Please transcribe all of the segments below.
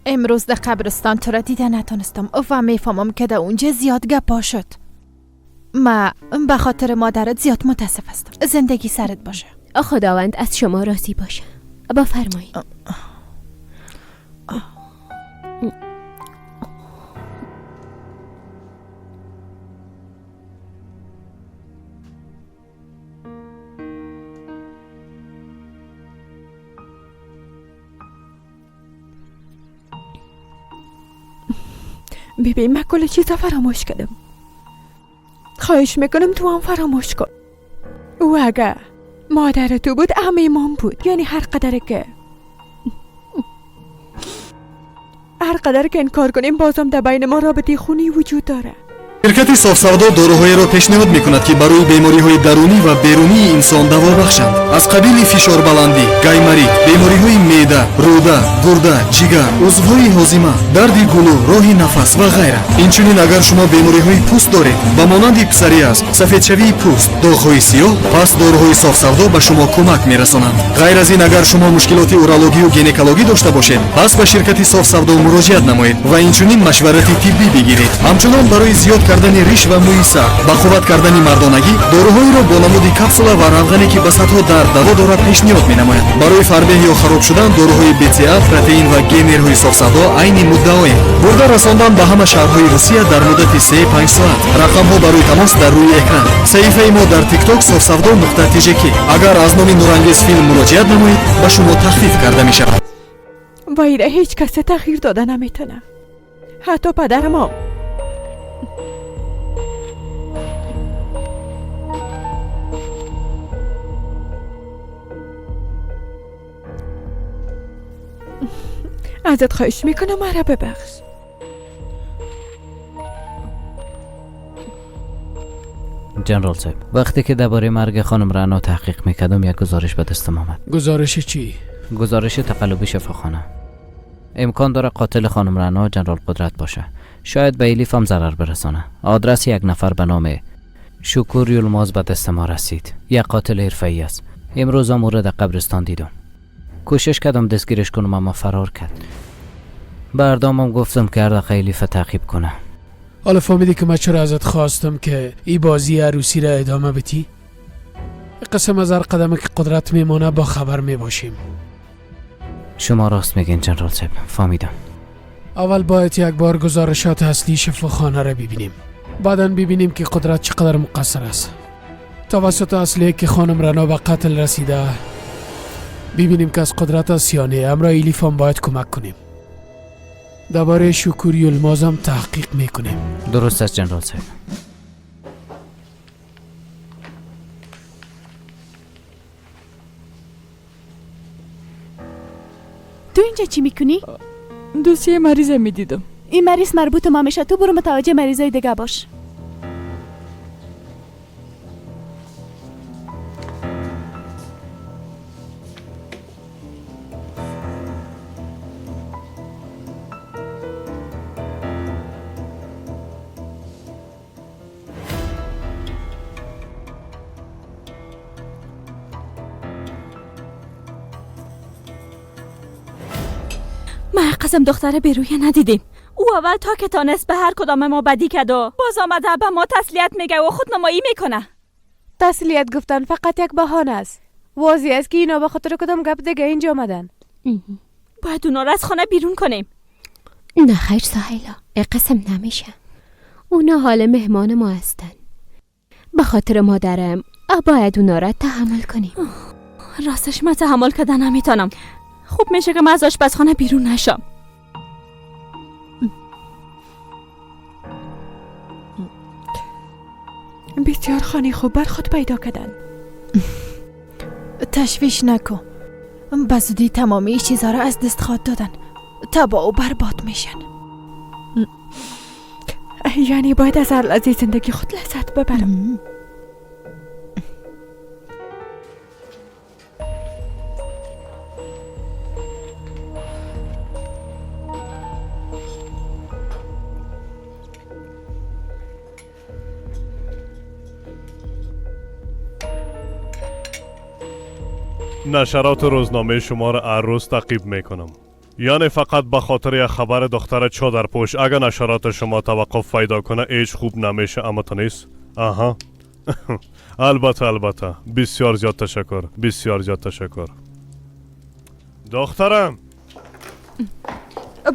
امروز در قبرستان تو را دیده نتونستم و میفهمم که در اونجا زیاد گپا شد. ما به خاطر مادرت زیاد متاسف هستم. زندگی سرت باشه. خداوند از شما راضی باشه. بفرمایید. بیبی من کل چیزا فراموش کردم. خواهش میکنم تو هم فراموش کن. او اگه مادر تو بود عمه مام بود. یعنی هر قدر که انکار کنیم بازم در بین ما رابطه خونی وجود داره. شرکت صاف‌سودا داروهایی را پیشنهاد می‌کند که برای بیماری‌های درونی و بیرونی انسان دوا بخشند، از قبیل فشار بلندی، گایماریت، بیماری‌های معده، روده، گرده، جگر، عضوهای هاضمه، درد گلو، راه نفس و غیره. اینچنین اگر شما بیماری‌های پوست دارید به مانند پسوریاز، سفیدشوی پوست، داغ‌های سیاه، پس داروهای صاف‌سودا به شما کمک می‌رسانند. غیر از این اگر شما مشکلات اورولوژی و گینکولوژی داشته باشید، پس به شرکت صاف‌سودا مراجعت نمایید و اینچنین مشورت طبی بگیرید. همچنان برای زیاد کردن ریش و موی سر، با قوت کردن مردانگی، داروهایی را با نمود کپسول و روغنی که به سطح درد دوا دارد پیشنهاد می‌نماید. برای فربه یا خراب شدن داروهای BCA، پروتئین و گینرهای صاف‌سودا عین مدعای برده رساندن به همه شهرهای روسیه در مدت 3-5 ساعت. رقم ها برای تماس در روی اکران. صفحه ما در تیک تاک صاف‌سودا.tjk. اگر از نام نورانگیز فیلم مراجعت نمایید به شما تخفیف کرده می شود. وایره هیچ کس تغییر داده نمیتونه، حتی پدرم هم. ازت خواهش میکنم مرا ببخش. جنرال صاحب، وقتی که درباره مرگ خانم رعنا تحقیق میکردم یک گزارش به دستم آمد. گزارش چی؟ گزارش تقلبی شفاخانه. امکان داره قاتل خانم رعنا جنرال قدرت باشه. شاید به الیف هم ضرر برسانه. آدرس یک نفر به نام شکور یلماز به دست ما رسید. یک قاتل حرفه‌ای است. امروز هم او را در قبرستان دیدم. کوشش کردم دستگیرش کنم اما فرار کرد. بردامم گفتم که هر دقیقه الیف تعقیب کنه. حالا فهمیدی که من چرا ازت خواستم که ای بازی عروسی را ادامه بدی؟ قسم از هر قدم که قدرت میمانه با خبر میباشیم. شما راست میگین جنرال صاحب، فهمیدم. اول باید یک بار گزارشات اصلی شفاخانه را ببینیم، بعدا ببینیم که قدرت چقدر مقصر است. توسط اصلی که خانم رنا به قتل رسیده ببینیم که از قدرت است یا نه. امرا الیف هم باید کمک کنیم. درباره شکور یلماز هم تحقیق میکنیم. درست است جنرال صاحب. تو اینجا چی میکنی؟ دوسیه مریض میدیدم. این مریض مربوط ما میشه. تو برو متوجه مریضای دیگه باش. ما قسم دختر بیرویه ندیدیم. او اول تا که تانست به هر کدام ما بدی کرد و باز آمده به ما تسلیت میگه و خود نمایی میکنه. تسلیت گفتن فقط یک بهانه است. واضح است که اینا به خاطر کدام گپ دیگه اینجا آمدن. باید اونا را از خانه بیرون کنیم. نه خیر سهیلا، قسم نمیشه. اونا حال مهمان ما هستن. به خاطر مادرم باید اونا را تحمل کنیم. راستش من تحمل کردن نمیتونم. خوب میشه که من از آشپزخانه بیرون نشم. بسیار خانه خوب بر خود پیدا کردن. تشویش نکن. به زودی تمامی چیزها را از دست خواهد دادن. تباه و برباد میشن. یعنی باید از هر لحظه زندگی خود لذت ببرم. نشرات روزنامه شما را هر روز تعقیب میکنم. یعنی فقط به خاطر یک خبر دختر چادرپوش اگر نشرات شما توقف پیدا کنه هیچ خوب نمیشه. اما تو نیست؟ آها. البته البته، بسیار زیاد تشکر، بسیار زیاد تشکر. دخترم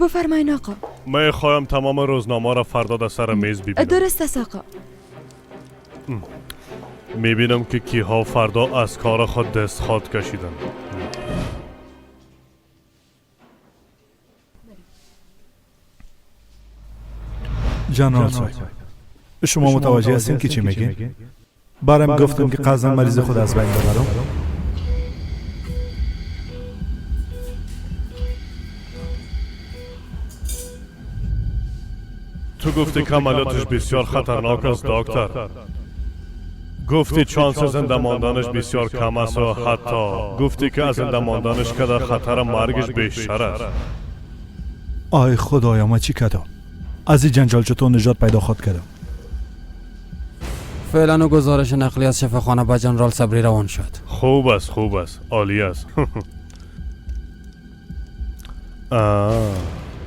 بفرمایین آقا. من خواهم تمام روزنامه را فردا در سر میز ببینم. درست است آقا. میبینم که کیها فردا از کار خود دست خواد کشیدن. جنرال صاحب، شما متوجه هستین که چی میگین؟ برام گفتم که قصداً مریض خود از بین ببرم. تو گفتی که عملیاتش بسیار خطرناک است دکتر. گفتی چانس زنده ماندنش بسیار کم است و حتی گفتی که از زنده ماندنش که در خطر مرگش بیشتر است. آی خدایا، ما چی کردم؟ از این جنجال چطور نجات پیدا خود کردم؟ فعلا گزارش نقلی از شفاخانه به جنرال صبری روان شد. خوب است، خوب است، عالی است.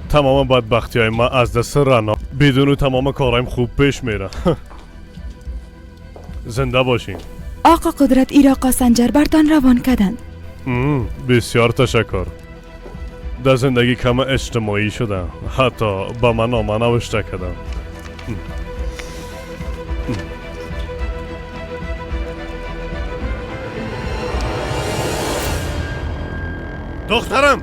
تمام بدبختی های ما از دست رنا بدون تمام کارایم خوب پیش میره. زنده باشین. آقا قدرت ایرا قاسنجر برتان روان کردند. بسیار تشکر. در زندگی کم اجتماعی شده، حتی با من نامه نوشته کردم. دخترم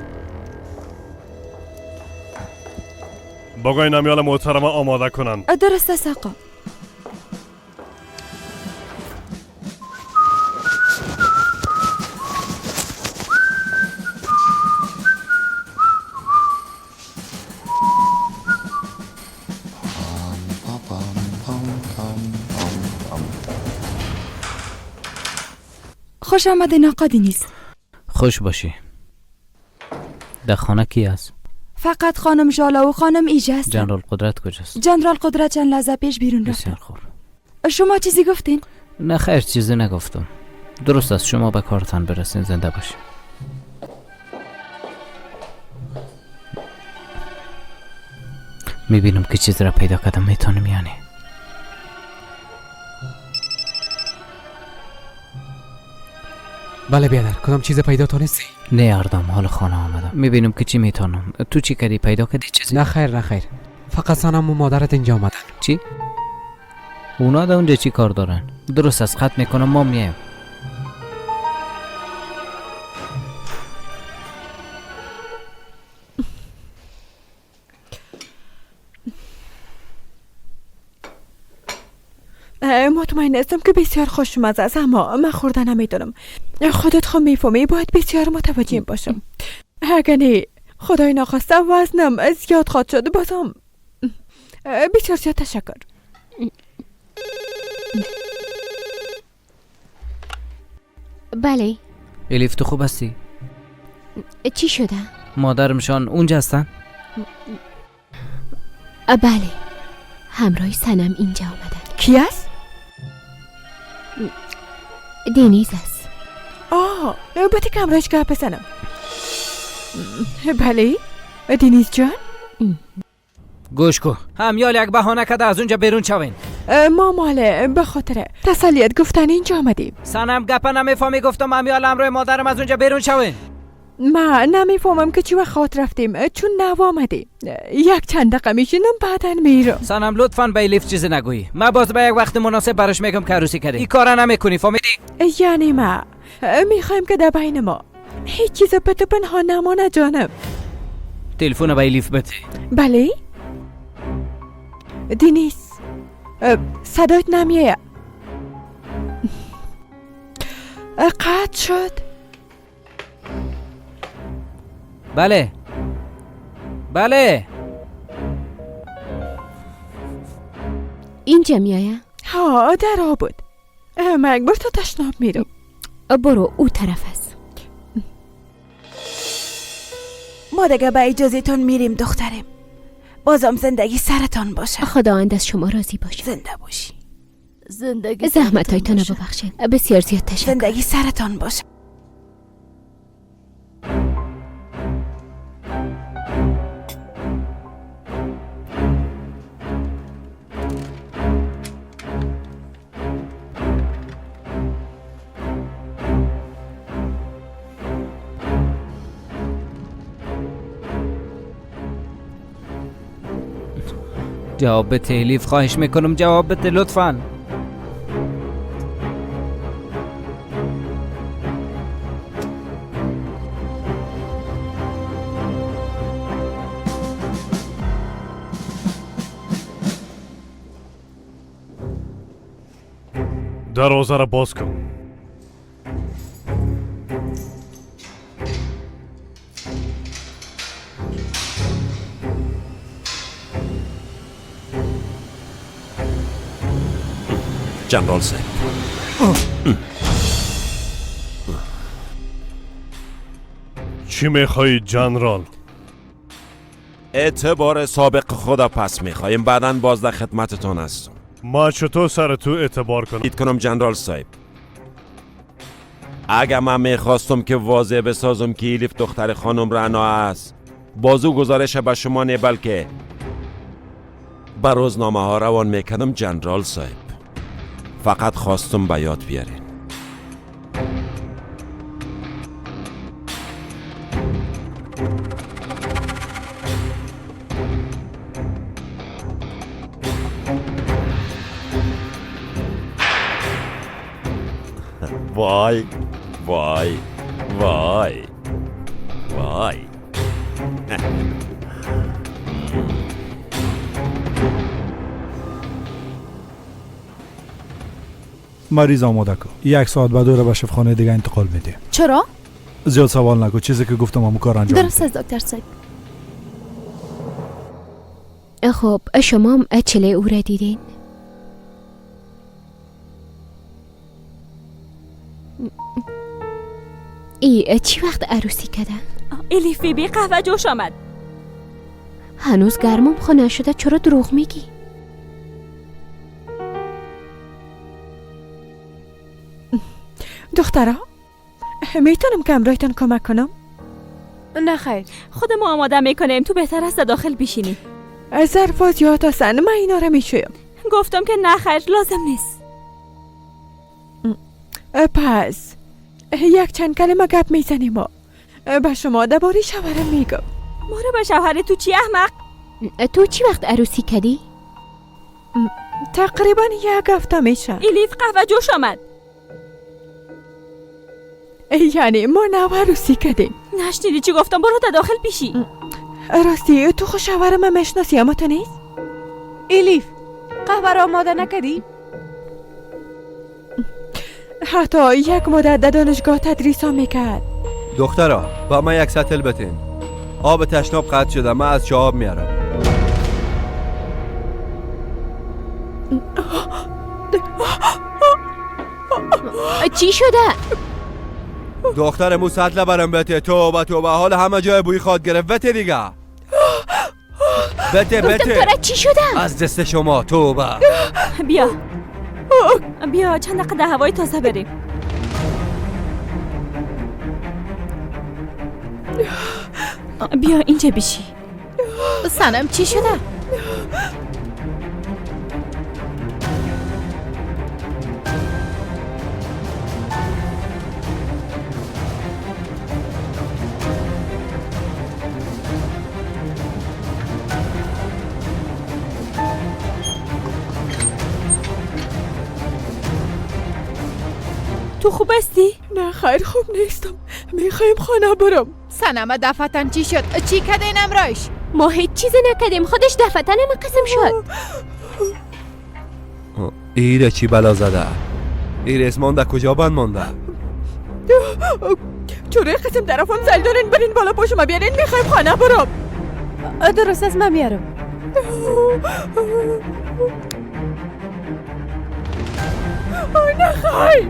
بگوی نمیال محترمه آماده کنن. درست است آقا. خوش آمدین آقا دینیز. خوش باشی. در خانه کی است؟ فقط خانم ژاله و خانم ایجه هستن. جنرال قدرت کجاست؟ جنرال قدرت چند لحظه پیش بیرون رفت. بسیار خوب. شما چیزی گفتین؟ نه خیر، چیزی نگفتم. درست است، شما به کارتان برسین. زنده باشین. میبینم که چیز را پیدا کردم. میتونم یعنی بله بیادر، کدام چیز پیدا تونستی؟ نه اردم، حال خانه آمدم. میبینم که چی میتونم. تو چی کردی؟ پیدا کردی چیزی؟ نه خیر، نه خیر، فقط سنم و مادرت اینجا آمدن. چی؟ اونا در اونجا چی کار دارن؟ درست است، خط میکنم، ما میایم. مطمئن هستم که بسیار خوشمزه است، اما من خورده نمیدونم. خودت خود میفهمی، باید بسیار متوجه باشم. اگر نه خدای ناخواسته وزنم زیاد خواهد شد. بازم بسیار زیاد تشکر. بله الیف، تو خوب هستی؟ چی شده؟ مادرمشان اونجا هستن؟ بله، همراه سنم اینجا آمدن. کی است؟ دینیز است. آه، باید که همراهش گپ بزنم. بله دینیز جان. گوش کو، همیال یک بهانه کده از اونجا بیرون شوین. ما ماله به خاطر تسلیت گفتن اینجا آمدیم. سنم گپ نمیفهمی، گفتم همیال همراه مادرم از اونجا بیرون شوین. ما نمیفهمم که چی وقت رفتیم، چون نو آمدیم. یک چند دقیقه میشینم بعدا میرم. سنم لطفاً به الیف چیزی نگویی. ما باز به یک وقت مناسب براش میگم که عروسی کردی. این کارا نمیکنی، فهمیدی؟ یعنی ما میخوایم که در بین ما هیچ چیز پت و پنهان نمانه جانم. تلفن به الیف بده. بله دینیز، صدایت نمیه. قطع شد. بله بله. اینجا میایه؟ ها در آب بود. من یک بار تا تشناب میرم. برو او طرف است. ما دیگه به اجازه تان میریم دخترم. بازم زندگی سرتان باشه. خداوند از شما راضی باشه. زنده باشی. زندگی زحمت هایتان ببخشید. بسیار زیاد تشکر. زندگی سرتان باشه. جواب بده الیف، خواهش میکنم جواب بده لطفاً. دروازه را باز کن. جنرال صاحب، چی میخوایی جنرال؟ اعتبار سابق خدا پس میخوایم، بعدا باز در خدمتتان هستم. ما چطور سر تو اعتبار کنم؟ دید کنم جنرال صاحب، اگر من میخواستم که واضح بسازم که ایلیف دختر خانم رعنا است، بازو گزارش به شما نه بلکه به روزنامه ها روان میکردم جنرال صاحب. فقط خواستم به یاد بیارین. وای وای وای وای. مریض آماده کن. 1 ساعت بعد او را به شفاخانه دیگه انتقال میده. چرا؟ زیاد سوال نکن، چیزی که گفتم همون کار انجام. درست است دکتر صاحب. خب شما هم چله او را دیدین؟ ای چی وقت عروسی کردن؟ الیف بیبی قهوه جوش آمد. هنوز گرمم خونه شده، چرا دروغ میگی؟ دخترها میتونم که همراهتان کمک کنم؟ نه خیر، خود ما آماده میکنیم، تو بهتر است داخل بشینی. ظرفا زیاد هستن، من اینا رو میشویم. گفتم که نه خیر، لازم نیست. پس یک چند کلمه گپ میزنیم ما به شما درباره شوهرم میگم. ما رو به شوهر تو چی احمق؟ تو چی وقت عروسی کردی؟ تقریبا 1 هفته میشه. الیف قهوه جوش آمد. یعنی ما نو عروسی کردیم. نشنیدی چی گفتم؟ برو تا داخل پیشی. راستی تو خو شوهر من میشناسی اما تو نیست؟ الیف قهوه را آماده نکردی؟ حتی یک مدت در دانشگاه تدریس ها میکرد. دخترا با من یک سطل بتین. آب تشناب قطع شده، من از چاه آب میارم. چی شده؟ دختر مو سطل برم بته. توبه توبه، حال همه جای بوی خواد گرفت. بته دیگه، بته بته. گفتم چی شده؟ از دست شما توبه. بیا بیا چند دقیقه در هوای تازه بریم. بیا اینجا بشی. سنم چی شده؟ تو خوب هستی؟ نه خیر خوب نیستم، میخوایم خانه برم. سنم دفتن چی شد؟ چی کردین امرایش؟ ما هیچ چیزی نکردیم، خودش دفتن هم قسم شد. ایره چی بلا زده؟ این ریسمان در کجا بند مانده؟ چوره قسم طرفم زل دارین، برین بالا پشما بیارین، میخوایم خانه برم. درست است من میارم. نخیر.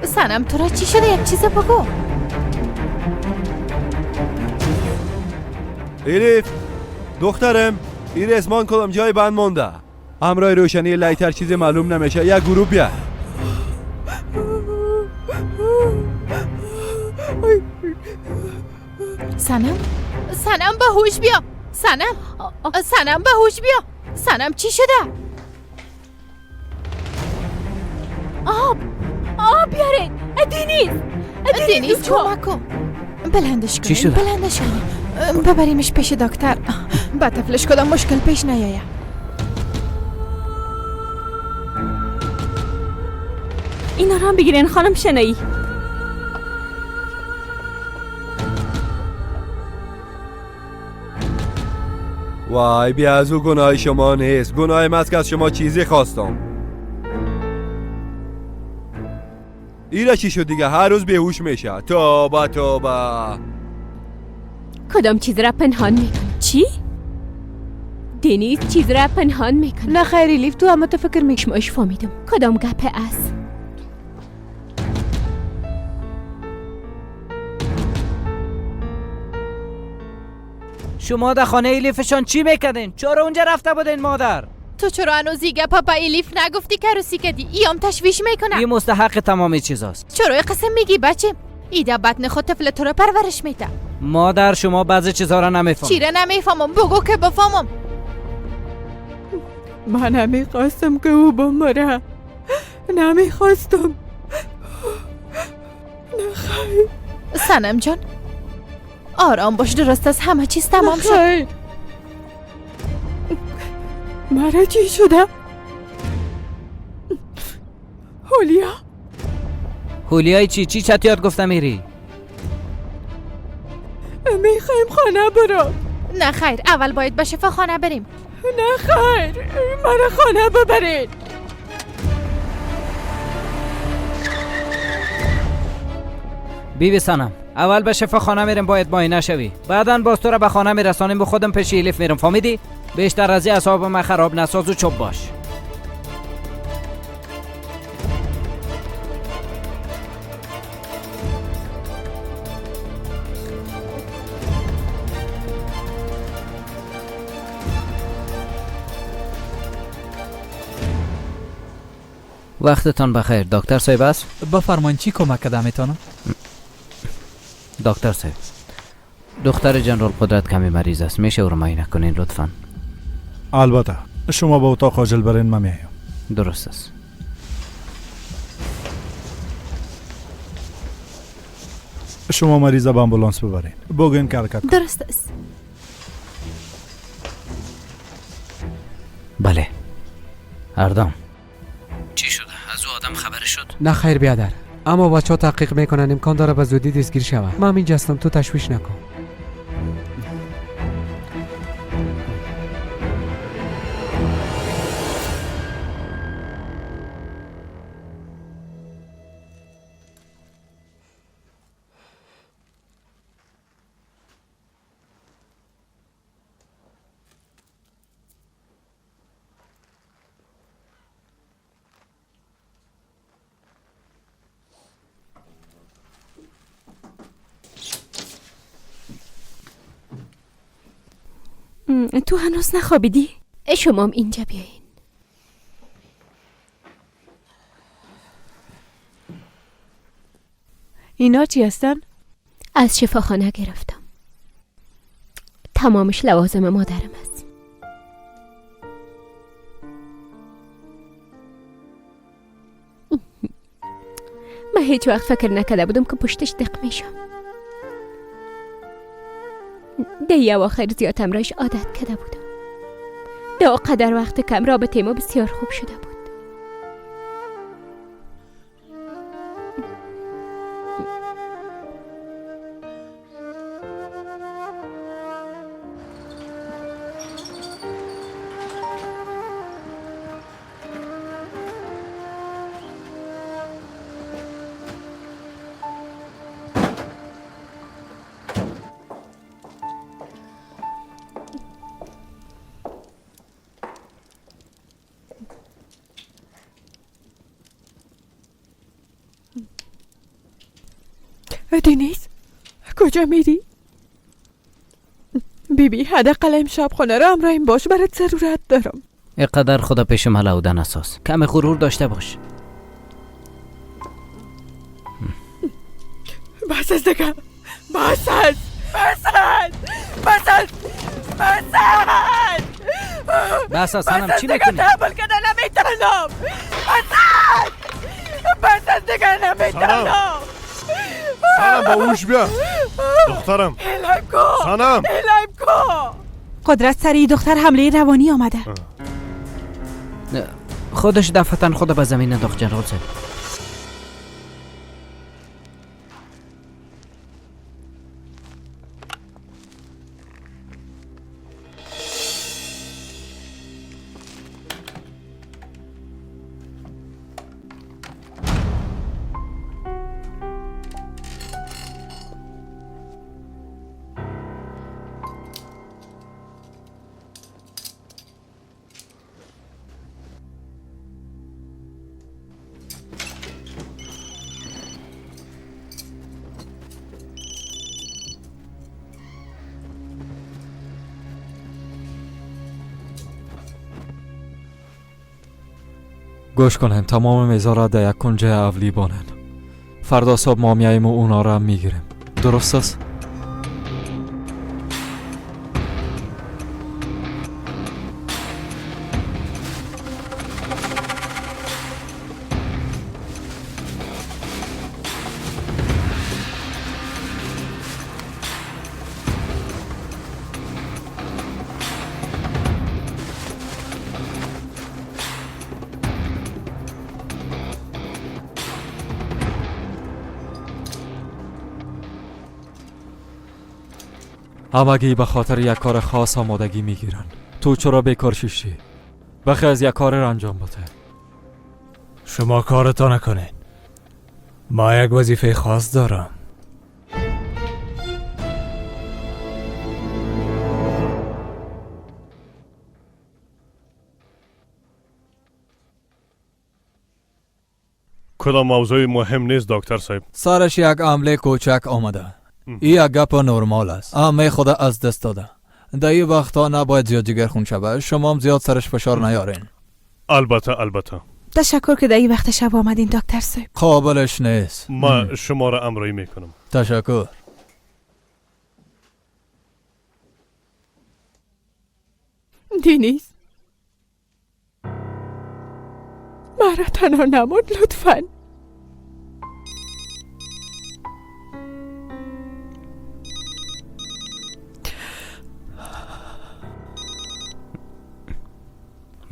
سنم تو را چی شده؟ یک چیز بگو. ایلیف دخترم، این رسمان کدام جای بند مونده؟ همراه روشنی lighter چیز معلوم نمیشه. یک گروه بیا. سنم، سنم به هوش بیا. سنم، سنم به هوش بیا. سنم چی شده؟ آب، آب بیارید. دینیز، دینیز کمک کن. بلندش کنیم، بلندش کنیم، ببریمش پیش دکتر. با طفلش کدام مشکل پیش نیاید. اینا رو هم بگیرین خانم شنایی. وای بیا، از او گناه شما نیست. گناه من است که از شما چیزی خواستم. ایره چی شد دیگه؟ هر روز بیهوش میشه. توبه توبه. کدام چیز را پنهان میکنه؟ چی؟ دنیز چیز را پنهان میکنه. نه خیر الیف، تو اما تو فکر میکنی. شما فهمیدم کدام گپ است. شما در خانه الیفشان چی میکردین؟ چرا اونجا رفته بودین مادر؟ تو چرا هنوز این گپ به الیف نگفتی که عروسی کردی؟ ایام تشویش میکنه. این مستحق تمام چیزاست. چرا قسم میگی بچه؟ ایده بطن خود طفل تو رو پرورش میده. مادر شما بعضی چیزها را نمیفهمی. چی را نمیفهمم؟ بگو که بفهمم. من نمیخواستم که او بمره. نمیخواستم. نخیر. سنم جان آرام باش، درست از همه چیز تمام شد. مرا چی شده؟ هولیا؟ هولیای چی؟ چی چت یاد گفتم میری؟ میخوایم خانه برم. نه خیر، اول باید به شفاخانه بریم. نه خیر، مرا خانه ببرید. بیبی سنم، اول به شفاخانه میریم، باید معاینه شوی. بعدا باز تو را به خانه میرسانیم، به خودم پیش الیف میرم. فهمیدی؟ بیشتر از این اعصاب من خراب نساز و چوب باش. وقتتان بخیر دکتر صاحب است؟ بفرمایید، چی کمک کردم میتونم؟ دکتر صاحب، دختر جنرال قدرت کمی مریض است، میشه او را معاینه کنین لطفاً؟ البته، شما به اتاق عاجل برین، من میایم. درست است. شما مریض به آمبولانس ببرین، بگوین که حرکت کن. درست است. بله. اردام چی شده؟ از او آدم خبر شد؟ نه خیر بیادر، اما بچه ها تحقیق میکنن، امکان داره به زودی دستگیر شود. من اینجا هستم، تو تشویش نکن. تو هنوز نخوابیدی؟ شما هم اینجا بیاین. اینا چی هستن؟ از شفاخانه گرفتم. تمامش لوازم مادرم است. من هیچ وقت فکر نکرده بودم که پشتش دق میشم. ده اواخر زیاد همراهش عادت کرده بودم. ده قدر وقت کم رابطه ما بسیار خوب شده بود. دنیز کجا میری؟ بیبی حداقل امشب خانه را همراهیم باش، برات ضرورت دارم. اینقدر خدا پیش من لودن اساس، کم غرور داشته باش. بس از دیگه، بس از، بس از، بس از، بس از، بس از. سنم چی میکنی؟ تحمل کردن نمیتونم. بس از، بس از دیگه نمیتونم. سنم با اوش بیا دخترم. سنم قدرت سری دختر حمله روانی آمده. خودش دفعتا خود به زمین انداخت جنرال صاحب. گوش کنن، تمام میزا را در یک کنجه اولی بانن. فردا صبح ما میاییم و اونا را میگیریم. درست است؟ همگی به خاطر یک کار خاص آمادگی میگیرن. تو چرا بیکار شیشتی؟ بخی از یک کار را انجام بده. شما کارتا نکنین، ما یک وظیفه خاص دارم. کدام موضوع مهم نیست دکتر صاحب؟ سرش یک عمله کوچک آمده. این یک گپ نرمال است. عمه خدا از دست داده. در این وقتا نباید زیاد جگر خون شوه. شما هم زیاد سرش فشار نیارین. البته البته. تشکر که در این وقت شب آمدین دکتر صاحب. قابلش نیست. ما شما را امرایی میکنم. تشکر. دینیز مرا تنها نمون لطفاً.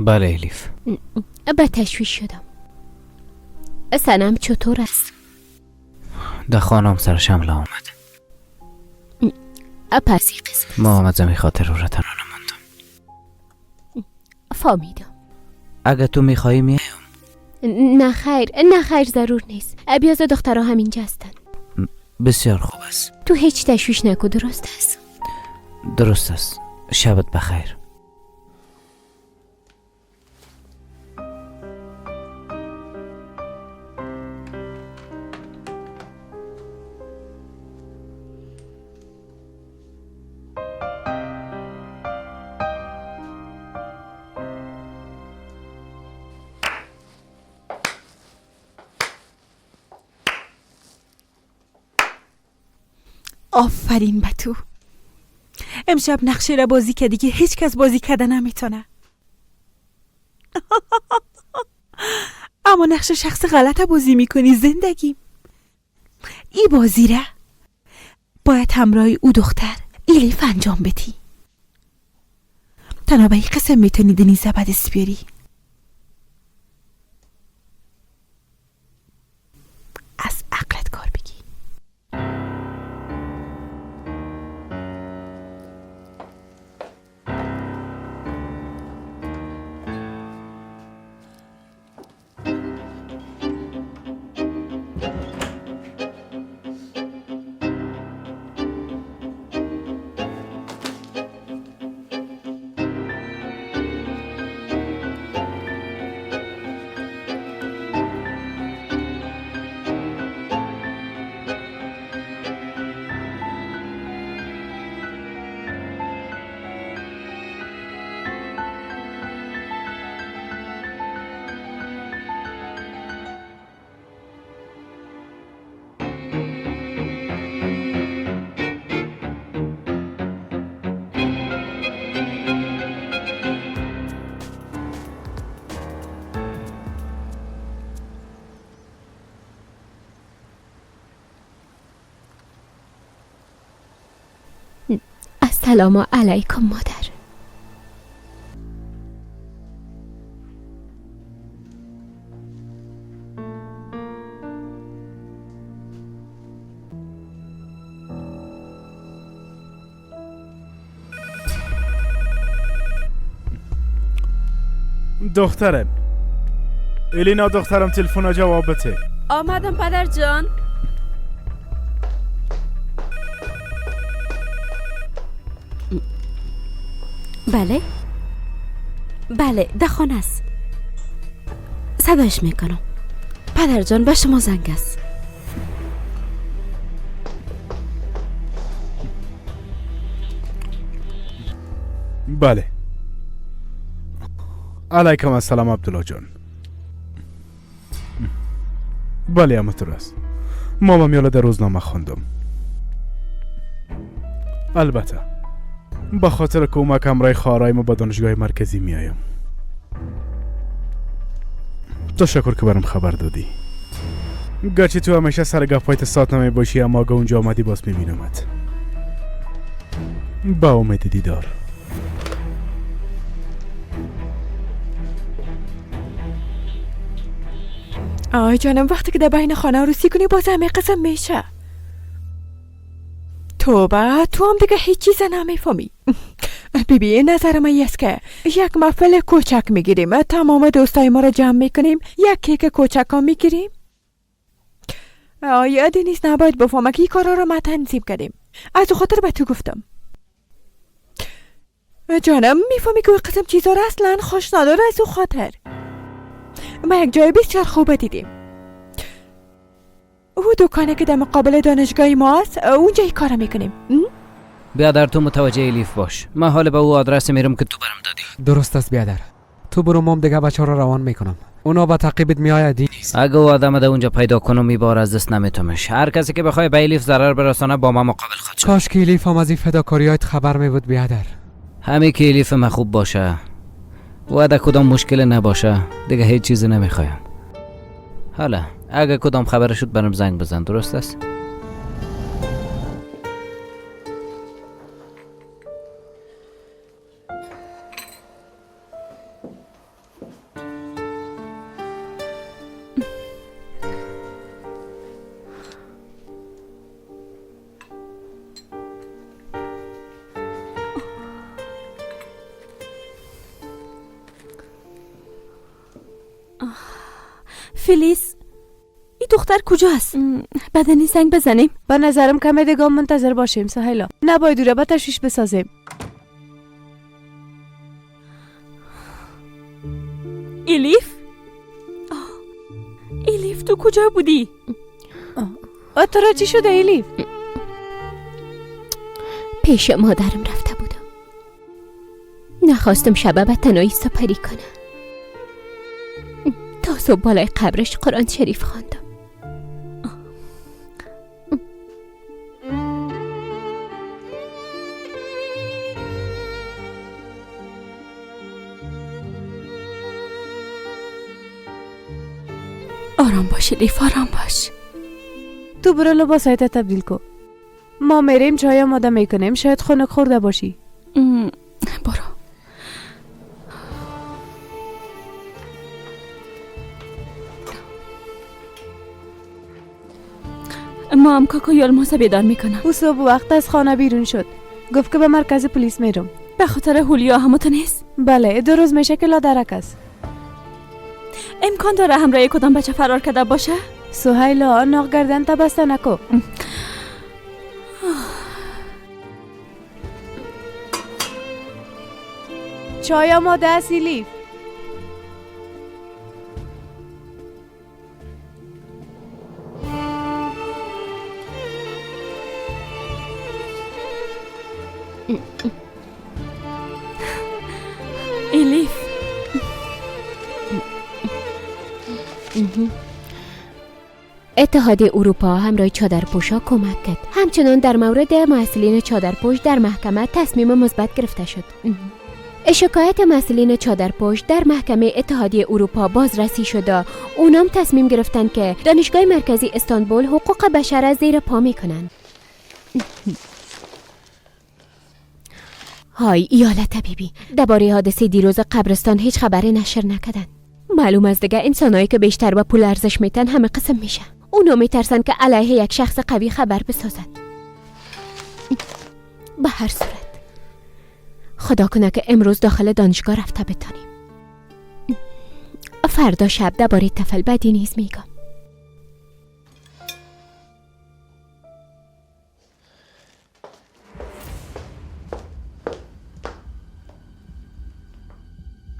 بله الیف. به تشویش شدم. سنم چطور است؟ در خانم سرش حمله آمد. پس این قسم ما آمد زمین خاطر او را تنها نماندم. فهمیدم. اگه تو میخوایی میایم. نه خیر، نه خیر، ضرور نیست. بیاز دخترها همینجا هستن. بسیار خوب است. تو هیچ تشویش نکن، درست است؟ درست است. شبت بخیر. آفرین به تو. امشب نقشه را بازی کردی که هیچ کس بازی کرده نمیتونه. اما نقش شخص غلط بازی میکنی زندگی. ای بازی را باید همراه او دختر ایلیف انجام بدی. تنها به این قسم میتونی دنیزه به دست بیاری. از عقلت کار بگی. السلام علیکم مادر. دخترم الینا، دخترم تلفن جواب بده. آمدم پدر جان. بله بله، در خانه است. صدایش میکنم. پدر جان به شما زنگ است. بله. علیکم السلام عبدالله جان. بله همونطور است. ما با میاله در روزنامه خواندم. البته به خاطر کمک همراه خواهرای ما به دانشگاه مرکزی میایم. تشکر که برام خبر دادی. گرچه تو همیشه سر گپایت ساعت نمی باشی، اما اگه اونجا آمدی باز میبینمت. با امید دیدار. آی جانم، وقتی که در بین خانه عروسی کنی باز همه قسم میشه. توبه، تو هم دیگه هیچ چیز نمیفهمی. ببین نظر من است که یک محفل کوچک میگیریم، تمام دوستای ما را جمع میکنیم، یک کیک کوچک هم میگیریم. آیا دنیز نباید بفهمه که این کارا رو ما تنظیم کردیم. از خاطر به تو گفتم. جانم میفهمی که قسم چیزا را اصلا خوش نداره. از او خاطر ما یک جای بسیار خوب دیدیم. او دکانه که در مقابل دانشگاه ما است، اونجا این کارا میکنیم. بیادر تو متوجه الیف باش. من حال به او آدرس میرم که تو برم دادی. درست است بیادر. تو برو، مام دیگه بچه رو روان میکنم. اونا با تعقیبت میآید. نیست. اگه او آدم در اونجا پیدا کنم میبار از دست نمیتمش. هر کسی که بخوای به الیف ضرر برسانه با ما مقابل خواهد شد. کاش که الیف هم از این فداکاریات خبر میبود بیادر. همین که الیف ما خوب باشه و اگه کدام مشکل نباشه دیگه هیچ چیزی نمیخوایم. حالا اگه کدام خبر شد برام زنگ بزن. درست است؟ فیلیس، این دختر کجاست؟ بدنی زنگ بزنیم. به نظرم کم دیگه منتظر باشیم سهیلا. نباید او را به تشویش بسازیم. الیف؟ الیف تو کجا بودی؟ تو را چی شده الیف؟ پیش مادرم رفته بودم. نخواستم شب به تنهایی سپری کنم. تا صبح بالای قبرش قرآن شریف خواندم. آرام باش الیف، آرام باش. تو برو لباسایت تبدیل کن. ما میریم چای آماده میکنیم، شاید خنک خورده باشی. برو. ما هم کاکا یالماز بیدار میکنم. او صبح وقت از خانه بیرون شد. گفت که به مرکز پلیس میرم. به خاطر هولیا همو نیست؟ بله، 2 روز میشه که لادرک است. امکان داره همراه کدام بچه فرار کرده باشه؟ سهیلا ناق گردن تا بسته نکو. چای آماده است الیف. الیف. اتحادیه اروپا همراه چادرپوشا کمک کرد. همچنان در مورد محصلین چادرپوش در محکمه تصمیم مثبت گرفته شد. شکایت محصلین چادرپوش در محکمه اتحادیه اروپا بازرسی شده. اونام تصمیم گرفتند که دانشگاه مرکزی استانبول حقوق بشر را زیر پا میکنند. های ایاله طبیبی، درباره حادثه دیروز قبرستان هیچ خبری نشر نکردن. معلوم از دیگه انسانایی که بیشتر به پول ارزش میتن همه قسم میشه. اونا میترسن که علیه یک شخص قوی خبر بسازن. به هر صورت خدا کنه که امروز داخل دانشگاه رفته بتانیم. فردا شب درباره طفل بدی نیز میگم.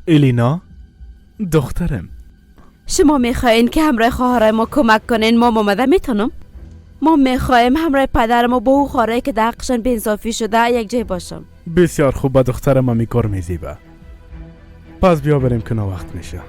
الینا دخترم، شما میخواین که همراه خواهرای ما کمک کنین؟ ما آمده میتونم. ما میخوایم همراه پدرم و با او خواهرایی که در حقشان بی‌انصافی شده یک جای باشم. بسیار خوب، به دخترم هم کار میزیبه. پس بیا بریم که وقت میشه.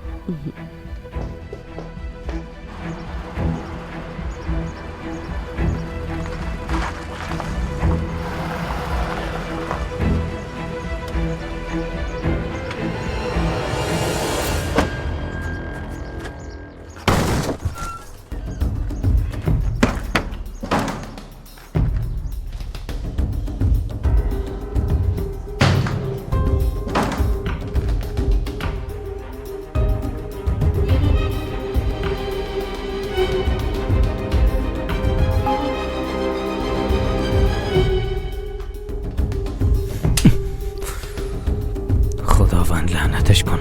خداوند لعنتش کنه.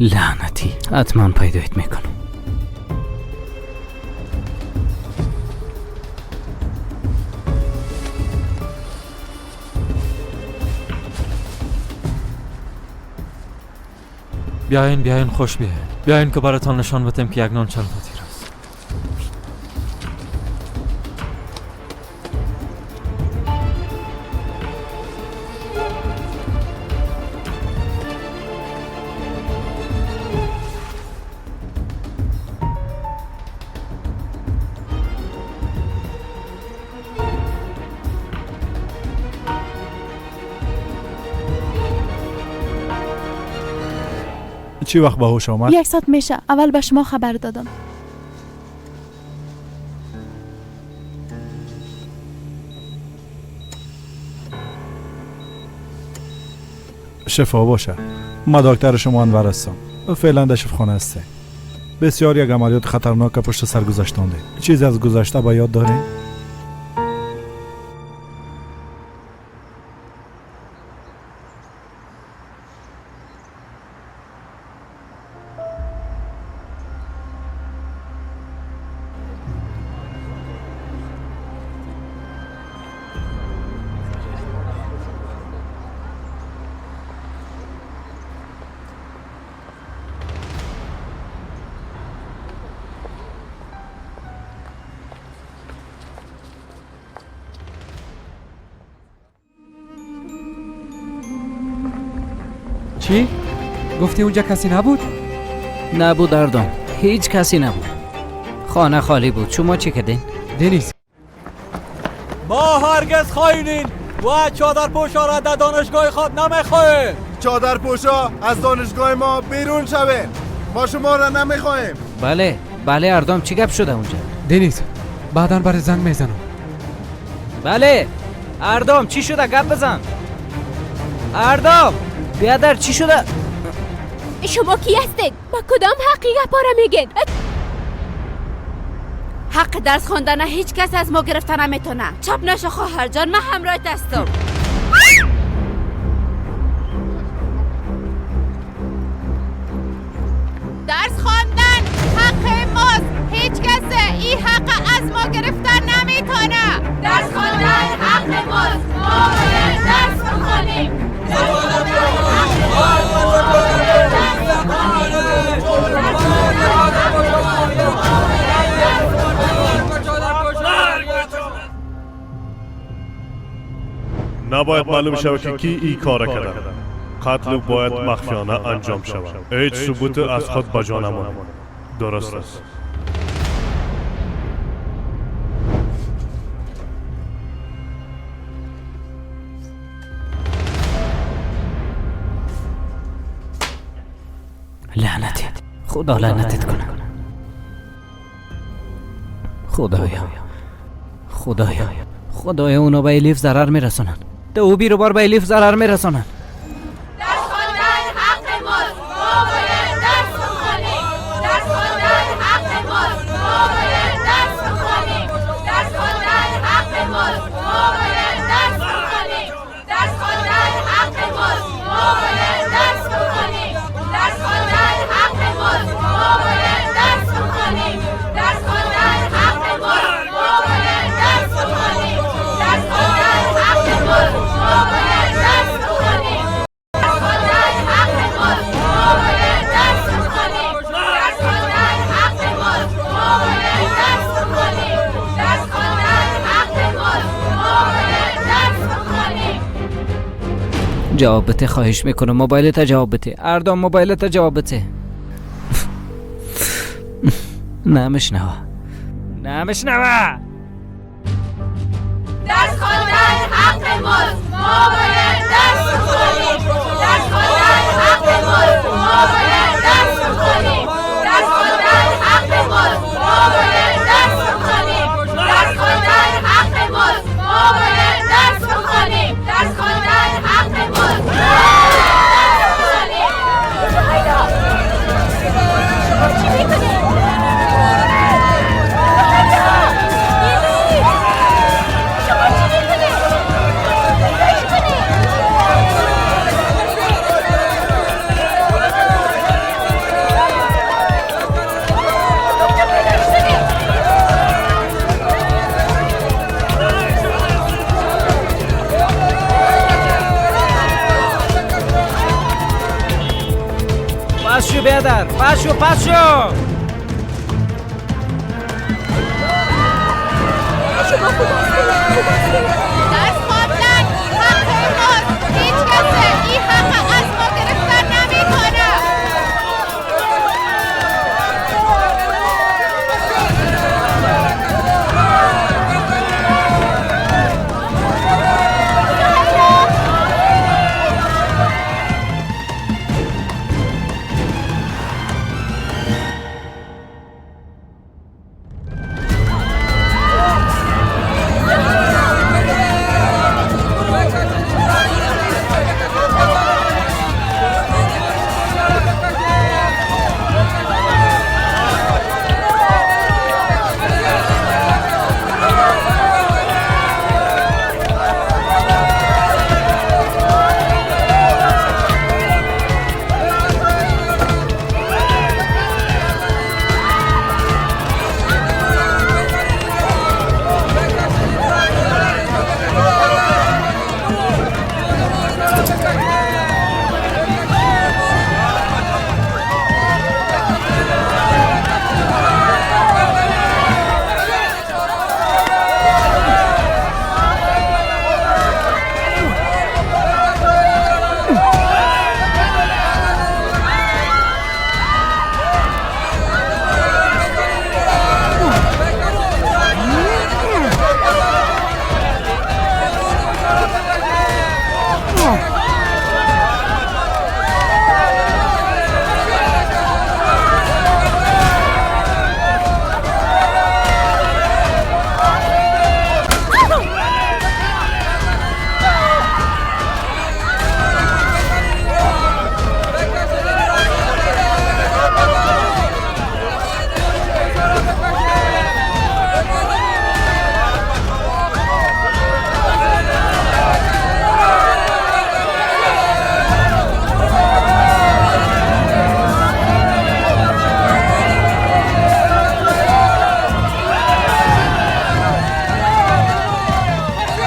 لعنتی، حتما پیدایت میکنم. بیاین بیاین، خوش بیاین، بیاین که براتان نشان بدم که یک نان چند فطیر است. چی وقت به هوش آمد؟ 1 ساعت میشه. اول به شما خبر دادم. شفا باشه. ما دکتر شما انور هستم. فعلا در شفاخانه هستم. بسیار یک عملیات خطرناک پشت سر گذشتانده. چیزی از گذشته به یاد داری؟ چی؟ گفتی اونجا کسی نبود؟ نبود اردم، هیچ کسی نبود. خانه خالی بود. شما چی کردین؟ دنیز، ما هرگز خائنین و چادرپوشا را در دانشگاه خود نمیخواهیم. چادرپوشا از دانشگاه ما بیرون شوین، ما شما را نمیخواهیم. بله بله اردم، چی گپ شده اونجا؟ دنیز، بعدا برای زنگ میزنم. بله اردم، چی شده؟ گپ بزن اردم. بیادر چی شده؟ شما کی هستید؟ با کدام حقی گپا را میگین؟ حق درس خواندن هیچ کس از ما گرفته نمیتونه. چپ نشو خواهر جان، من همراهت هستم. درس خواندن حق ماست، هیچ کس این حق از ما گرفته نمیتونه. درس خواندن حق ماست، ما باید درس بخوانیم. نباید معلوم شود که کی ای کار کرده. قتل باید مخفیانه انجام شود. هیچ ثبوت از خود به جا نماند. درست است. لعنتت، خدا لعنتت کنه. خدایا خدایا خدایا، اونا به الیف ضرر میرسونن. دو بیروبار به الیف ضرر میرسونن. درس خواندن حق ماست، ما باید درس بخوانیم. درس خواندن حق ماست، ما باید درس بخوانیم. درس خواندن حق ماست، ما باید درس بخوانیم. درس خواندن حق ماست، ما باید درس بخوانیم. درس خواندن حق ماست، ما باید درس بخوانیم. درس خواندن حق ماست، ما باید درس بخوانیم. درس خواندن حق ماست، ما باید درس بخوانیم. درس خواندن حق ماست، ما باید درس بخوانیم. درس خواندن حق ماست، ما باید درس بخوانیم. درس خواندن حق ماست، ما باید درس بخوانیم. جواب بده، خواهش میکنم موبایلت جواب بده. اردام موبایلت جواب بده. نمیشنوه نمیشنوه. درس خواندن حق ماست، ما باید درس بخوانیم. درس خواندن حق ماست، ما باید درس بخوانیم. درس خواندن حق ماست، ما باید درس بخوانیم. درس خواندن حق ماست، ما باید درس بخوانیم. درس خواندن حق ماست، ما باید درس بخوانیم. شما چی میکنید؟ شما چی میکنید؟ پیدایش کنید. دکتر پیدایش کنید. پس شو بیادر، پس شو، پس شو. درس خواندن حق ماست، هیچ کس این حق از ما گرفتن نمیتونه.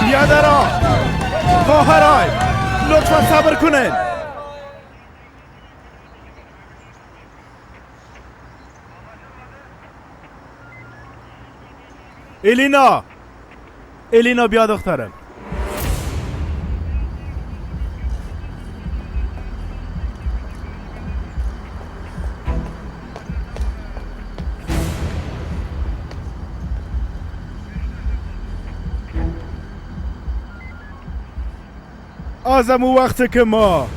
بیادران، خواهرای، لطفا صبر کنین. الینا، الینا بیا دخترم. از امو وقت که ما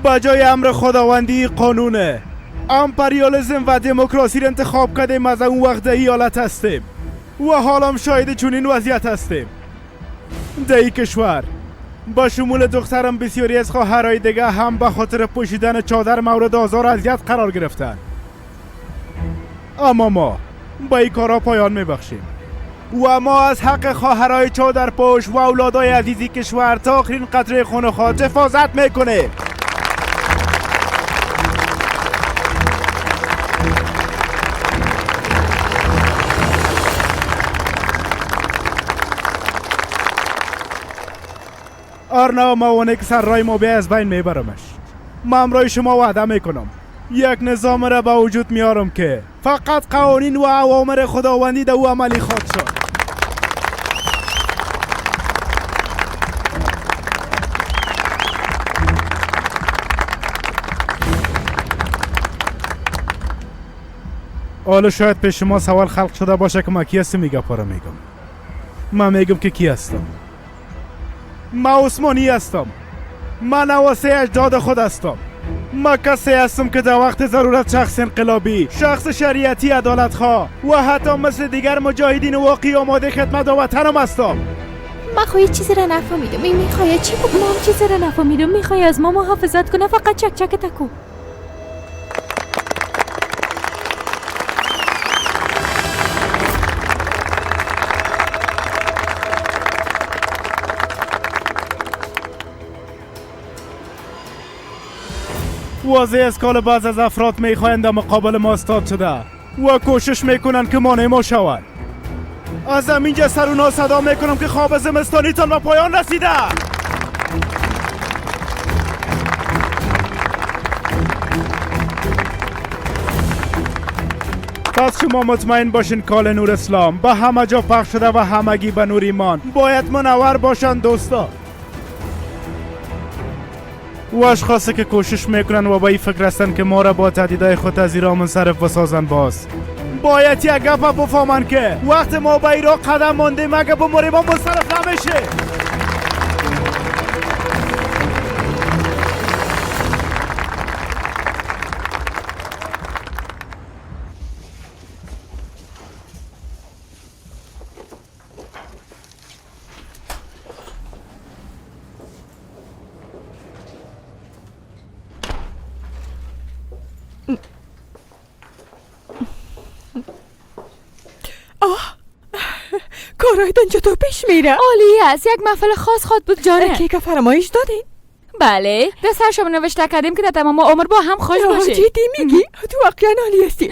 بجای امر خداوندی قانونه امپریالیسم و دموکراسی را انتخاب کردیم، از اون وقت در ایالت هستیم و حالا شاهد چنین وضعیت هستیم. در این کشور با شمول دخترم بسیاری از خواهرای دیگه هم به خاطر پوشیدن چادر مورد آزار و اذیت قرار گرفتن. اما ما با این کارا پایان میبخشیم و ما از حق خواهرای چادرپوش و اولادای عزیزی کشور تا آخرین قطره خون خود حفاظت میکنیم. آرنا موانع که سر رای ما بیا از بین میبرمش. ما همراه شما وعده میکنم یک نظام را به وجود میارم که فقط قوانین و اوامر خداوندی در او عملی خواهد شد. حالا شاید پیش شما سوال خلق شده باشه که ما کی هستم. میگه پارا میگم، من میگم که کی هستم. ما عثمانی هستم، من نواسه اجداد خود هستم، ما کسی هستم که در وقت ضرورت شخص انقلابی، شخص شریعتی عدالتخواه و حتی مثل دیگر مجاهدین واقعی آماده خدمت وطنم هستم. من خواهی چیزی را نفهمیدم. این میخواه چی بود؟ ما هم چیزی را نفهمیدم. میخوای از ما محافظت کنه، فقط چک چک تکو. واضح است که بعض از افراد میخواهند در مقابل ما استاد شده و کوشش میکنند که مانع ما شوند. از اینجا سر اونا صدا میکنم که خواب زمستانیتان به پایان رسیده. پس شما مطمئن باشین کال نور اسلام به همه جا پخش شده و همگی به نور ایمان باید منور باشند دوستا. و اشخاصی که کوشش میکنن و با این فکر هستن که ما را با تهدیدهای خود از ایران منصرف بسازن، باز باید یک گپ بفهمن که وقت ما به ایران قدم مانده، مگه بمریم ما منصرف نمیشه. کارایتان چطور پیش میره؟ عالی است. یک محفل خاص خواد بود جانه. کیک فرمایش دادین؟ بله، در سر شما نوشته کردیم که در تمام عمر با هم خوش باشیم. جدی میگی؟ تو واقعا عالی هستی.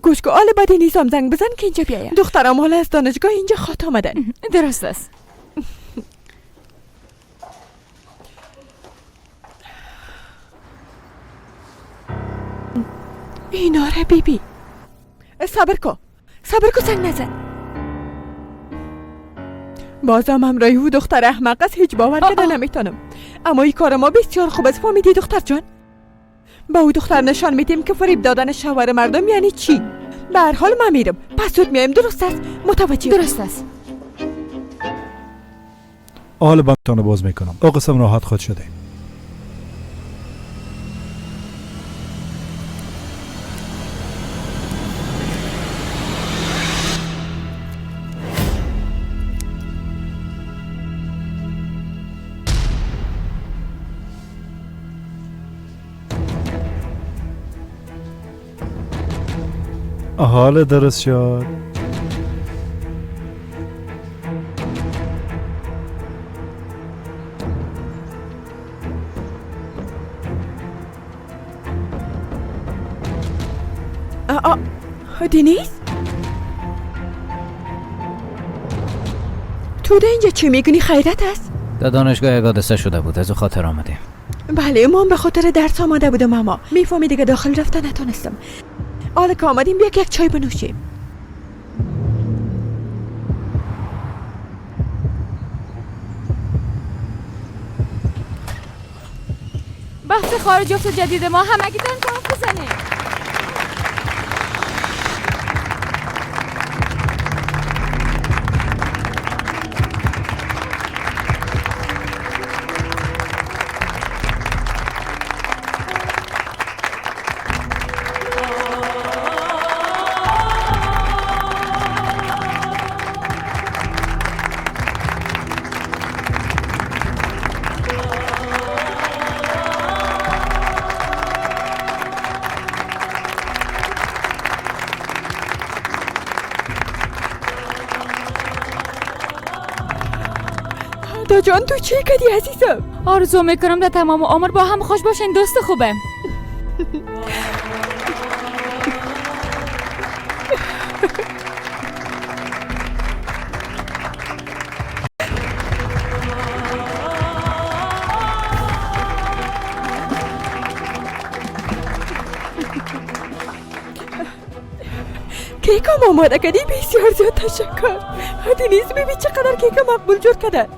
گوش کن، حال بدی نیستم، زنگ بزن که اینجا بیایم. دخترم حالا از دانشگاه اینجا خواد آمدن. درست است. اینا را بیبی. صبر کن، صبر کن، زنگ نزن. بازم همراهی او دختر احمق است، هیچ باور کرده نمیتونم. اما این کار ما بسیار خوب است، فهمیدی دختر جان؟ با او دختر نشان میدیم که فریب دادن شوهر مردم یعنی چی. به هر حال من میرم، پس زود میایم. درست است؟ متوجه؟ درست است. حال بندتان باز میکنم. او قسم راحت خود شده. حال درست شد. دنیز؟ تو در اینجا چه میکنی؟ خیرت است؟ در دانشگاه یک حادثه شده بود، از او خاطر آمدیم. بله، ما به خاطر درس آمده بودم، اما میفهمی دیگه داخل رفته نتونستم. حالا که آمدیم بیا یک چای بنوشیم. بحث خارج افت جدید ما همگی دارن کاف بزنیم. سلدا جان تو چی کردی عزیزم؟ آرزو میکنم در تمام عمر با هم خوش باشین دوست خوبم. کیکم آماده کردی، بسیار زیاد تشکر. دنیز ببین چقدر کیک مقبول جور کرده.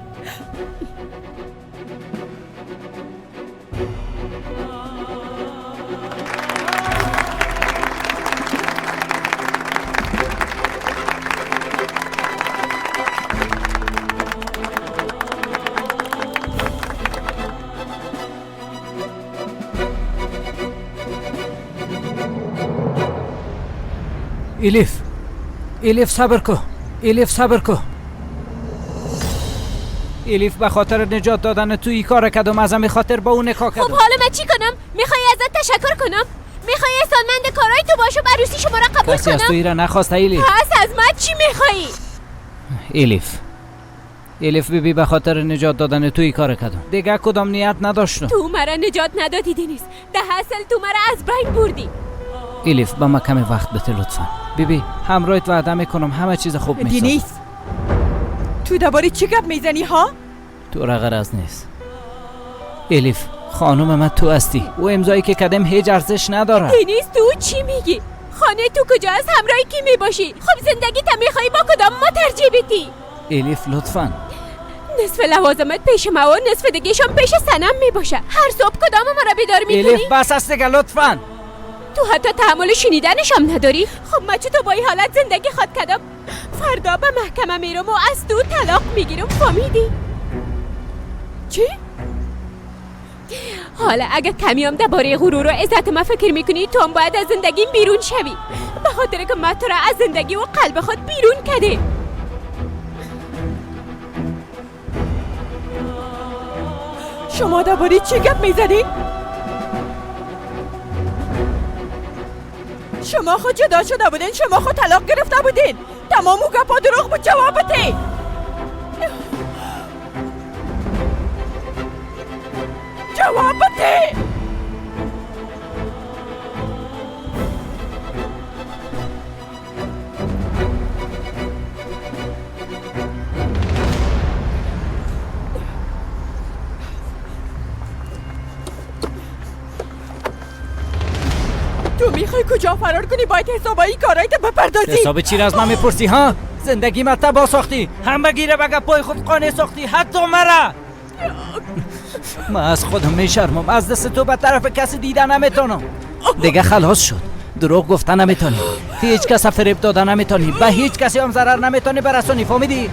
الیف، الیف صبر کو، الیف صبر کو. الیف به خاطر نجات دادن تو ای کار کردم، از همین خاطر با اون نکاح کردم. خب حالا من چی کنم؟ میخوای ازت تشکر کنم؟ میخوای احسانمند کارای تو باشم، عروسی شما را قبول کسی کنم؟ از تو ایره نخواست الیف. پس از من چی میخوایی؟ الیف، الیف بیبی به خاطر نجات دادن تو ای کار کردم، دیگه کدام نیت نداشتم. تو مرا نجات ندادی دنیز، ده اصل تو مرا از بین بردی. الیف با ما کمی وقت بده لطفا. بیبی همراهت وعده میکنم همه چیز خوب میسازم. دنیز تو درباره چی گپ میزنی ها؟ تو را غرض نیست الیف، خانم من تو هستی و امضایی که کردم هیچ ارزش نداره. دنیز تو چی میگی؟ خانه تو کجاست؟ همراه کی میباشی؟ خب زندگی تا میخوای با کدام ما ترجیح بدی؟ الیف لطفا. نصف لوازمت پیش ما و نصف دیگهشان پیش سنم میباشه. هر صبح کدام ما را بیدار میکنی؟ الیف بس است دیگه لطفا. تو حتی تحمل شنیدنش هم نداری؟ خب من چطور با این حالت زندگی خواد کردم؟ فردا به محکمه میرم و از تو طلاق میگیرم، فهمیدی؟ چی؟ حالا اگه کمی هم درباره غرور و عزت ما فکر میکنی، تو هم باید از زندگیم بیرون شوی، به خاطر که من تو را از زندگی و قلب خود بیرون کرده. شما درباره چی گپ میزنی؟ شما خود جدا شده بودین، شما خود طلاق گرفته بودین. تمام او گپا دروغ بود. جواب بده. جواب بده. تو میخوای کجا فرار کنی؟ باید حسابایی کارایت بپردازی. حساب چی را از من میپرسی ها؟ زندگی ما تباه ساختی، همه گیره به گپای خود قانع ساختی، حتی مرا. من از خودم میشرمم، از دست تو به طرف کسی دیده نمیتونم. دیگه خلاص شد، دروغ گفته نمیتونی، هیچ کس فریب داده نمیتونی، به هیچ کسی هم ضرر نمیتونی برسونی، فهمیدی؟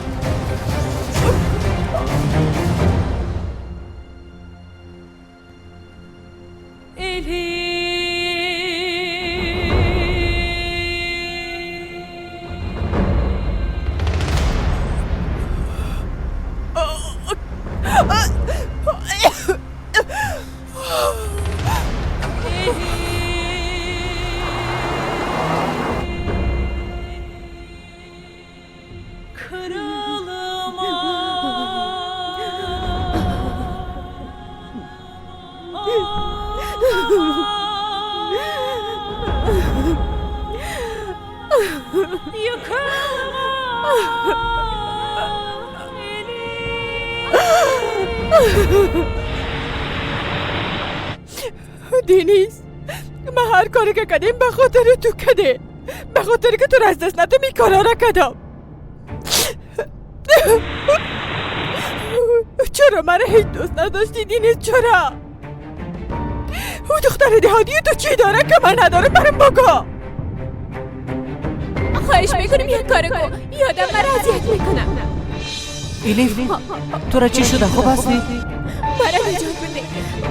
دینیز، من هر کاری که کردیم به خاطر تو کده، به خاطر که تو را از دست ندم این کارا را کردم. چرا مرا هیچ دوست نداشتی دینیز؟ چرا؟ او دختر دهادی تو چی داره که من ندارم؟ برم بگو. خواهش میکنم یک کار کن، یادم مرا اذیت میکنم. الیف تو را چی شده؟ خوب هستی؟ مرا نجات بده،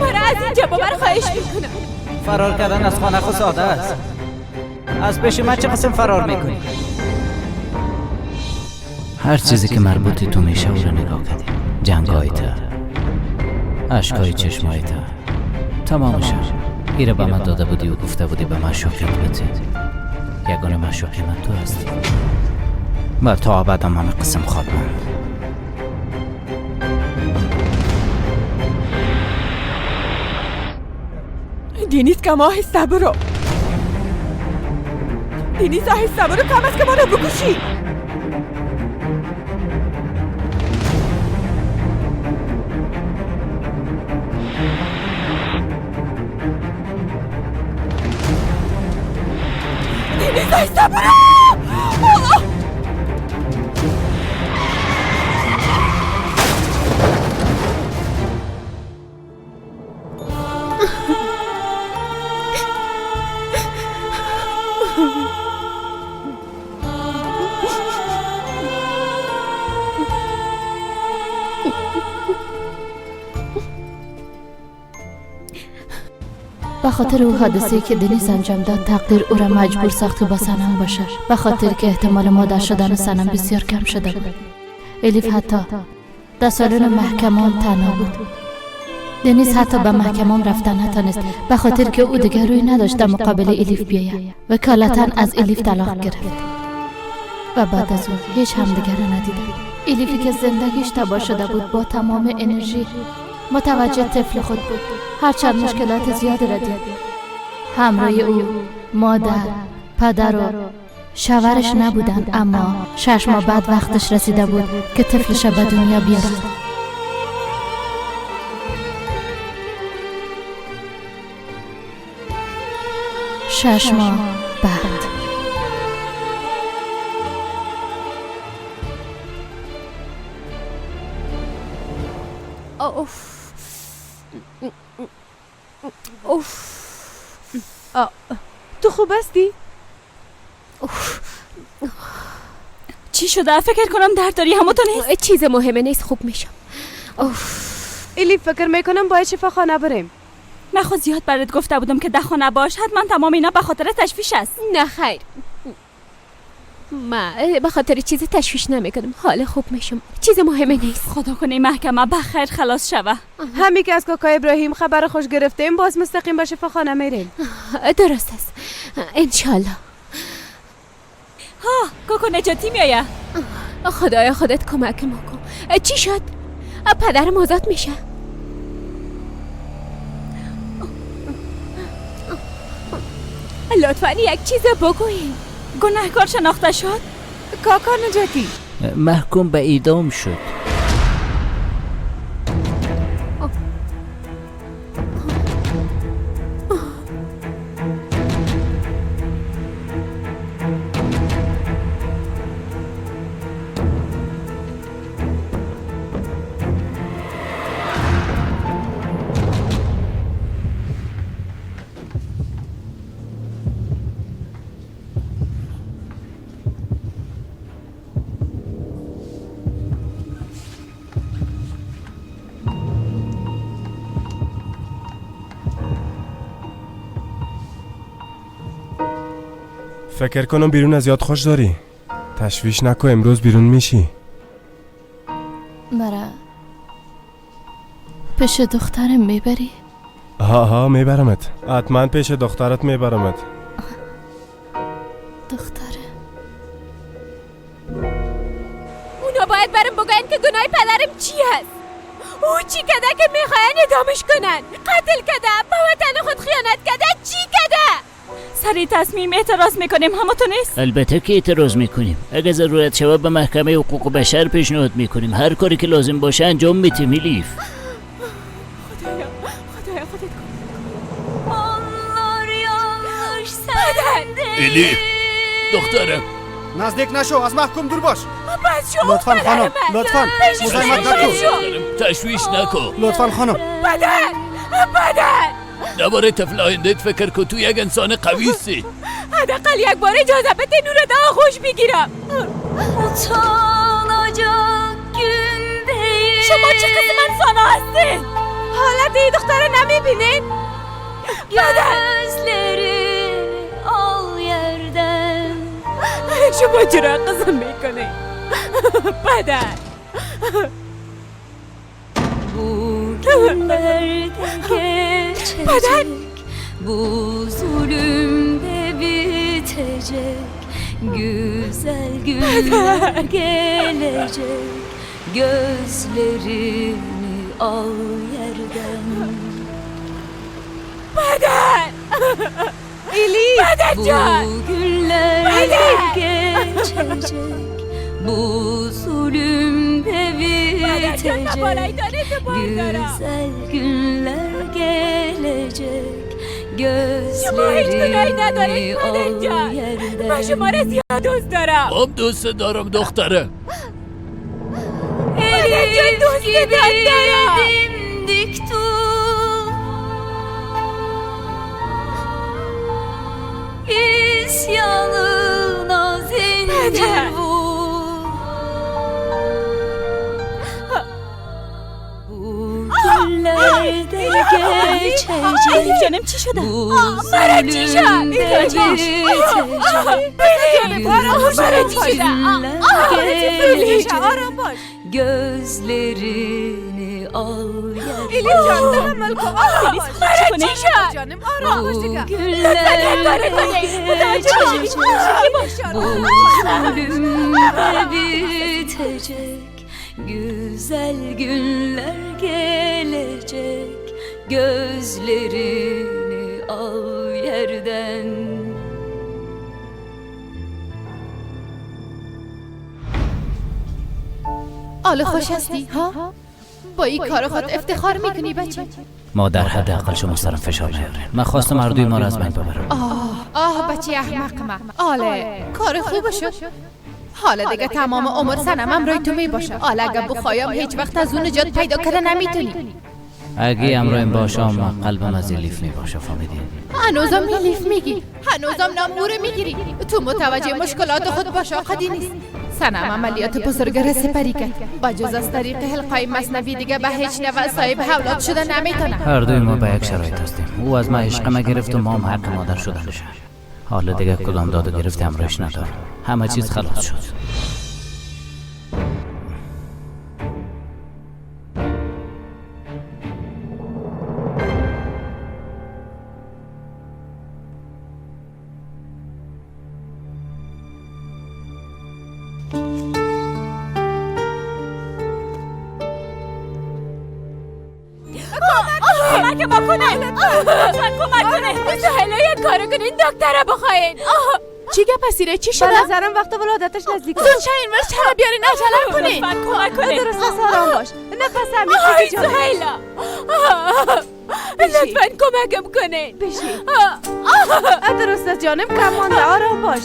مرا از اینجا ببر، خواهش میکنم. فرار کردن از خانه خود ساده است. از پیش من چه قسم فرار میکنی؟ هر چیزی که مربوط تو میشه او را نگاه کردی، جنگای تا، اشکای چشمای تا، تمامش ایره به من داده بودی و گفته بودی به معشوقیت بده. یگانه معشوقی من تو هستی و تا ابد هم همه قسم خواب ماند. دینیز کم آهسته برو. دینیز آهسته برو، کم است که ما رو بکشی. دینیز آهسته برو. به خاطر او حادثه که دنیز انجام داد، تقدیر او را مجبور ساخت با صنم باشد، به خاطر که احتمال مادر شدن صنم بسیار کم شده بود. الیف حتی در سالن محکمه هم تنها بود. دنیز حتی به محکمه هم رفتن نتانست، به خاطر که او دیگر روی نداشت در مقابل الیف بیاید. وکالتا از الیف طلاق گرفت و بعد از او هیچ همدیگر را ندیدند. الیفی که زندگیش تباه شده بود، با تمام انرژی متوجه طفل خود بود، هرچند مشکلات زیادی را دید. همراه او مادر، پدر و شوهرش نبودند، اما 6 ماه بعد وقتش رسیده بود که طفلش به دنیا بیارد. شش ماه بعد اوف اوف. تو خوب هستی؟ چی شده؟ فکر کنم درد داری. همو تو نیست؟ چیز مهمه نیست، خوب میشم. اوف. الیف فکر میکنم باید شفاخانه بریم. من خود زیاد برات گفته بودم که در خانه باش، حتما تمام اینا به خاطر تشویش است. نه خیر، ما به خاطر چیز تشویش نمیکنم، حال خوب میشم، چیز مهمه نیست. خدا کنه این محکمه بخیر خلاص شوه. همین که از کاکا ابراهیم خبر خوش گرفتیم، باز مستقیم به شفاخانه میریم. درست است، انشالله. ها کاکا نجاتی میآید. خدایا خودت کمک ما کن. چی شد؟ پدرم آزاد میشه؟ لطفا یک چیز بگوییم. گناهکار شناخته شد؟ کاکا نجاتی محکوم به اعدام شد. فکر کنم بیرون از یاد خوش داری. تشویش نکن، امروز بیرون میشی. مرا پیش دخترم میبری؟ ها ها میبرمت، حتما پیش دخترت میبرمت. دختره اونا باید برم بگن که گناه پدرم چی هست. او چی کده که میخواین ادامش کنن؟ قتل کده، به وطن خود خیانت کده، چی کده؟ سری تصمیم اعتراض میکنیم، همه تو نیست؟ البته که اعتراض میکنیم. اگه ضرورت شود به محکمه حقوق بشر پیشنهاد میکنیم. هر کاری که لازم باشه انجام میتیم. الیف خدایا خدایا خودت کن. الیف دخترم نزدیک نشو، از محکوم دور باش. لطفاً خانم، لطفاً مزاحمت نکن، تشویش نکن لطفاً خانم. پدر پدر درباره طفل آیندهت فکر کن، تو یک انسان قوی هستی. حداقل یک بار اجازه بده نور در آغوش بگیرم. شما چه قسم انسان ها هستین؟ حالت این دختر نمیبینین؟ پدر شما چرا قسم میکنین؟ پدر پدر Bu zulüm de bitecek, güzel günler gelecek. Gözlerini al yerden. پدر، الیف، پدر جان، Bu günler geçecek, bu zulüm de bitecek. Güzel günler gelecek. شما هیچ گناهی ندارید Gözlerini پدر al جان. من yerden. شما را زیاد دوست دارم. هم دوست دارم دختره. پدر جان Elif دوست gibi دارم. dimdik dur. İsyanına zincir vur. Bu günler de geçecek. الیف جانم چی شده؟ Bu مرا چی شد؟ zulüm de bitecek. مرا چی شده؟ Günler آرام باش. Gözlerini al الیف جان تحمل کن، آرام باش. مرا چی شد؟ جانم آرام باش Bu دیگه. günler geçecek. Bu zulüm de bitecek. Güzel günler gelecek. Gözlerini al yerden. حالا خوش هستی ها؟ با این کار خود افتخار میکنی بچه؟ مادر حداقل شما سرم فشار نیاره. من خواستم هر دوی ما را از بین ببرم. آه آه بچه احمق من، آله کار خوب شد. حالا دیگه تمام عمر سنمم روی تو میباشه. حالا اگه بخوایم هیچ وقت از اون نجات پیدا کرده نمیتونی. اگه امرویم باشم من قلبم از الیف میباشه، فهمیدی؟ هنوزم الیف میگی، هنوزم نام او رو میگیری. تو متوجه مشکلات خود باش آقادی نیست. سنم عملیات بزرگ را سپری کرد. با جز از طریق حلقای مصنوی دیگه به هیچ نوع صاحب اولاد شده نمیتونه. هر دوی ما به یک شرایط هستیم. او از من عشق ما گرفت و ما هم حق مادر شدنشه. حالا دیگه کدام داد و گرفت همراهش ندارم. همه چیز خلاص شد. کمک ما کنه، لطفا کمک کنه. سهیلا یک کارو کنین، دکتر بخواین. چی گپ اسیره؟ چی شده؟ به نظرم وقت ولادتش نزدیک زود شاین مرس چرا بیارین، عجله کنین. لطفا کمک کنین. درست است، آرام باش. نفس عمیق آی بکش جانم. سهیلا، لطفا کمکم کنین. بشین. درست است جانم، کم مانده، آرام باش.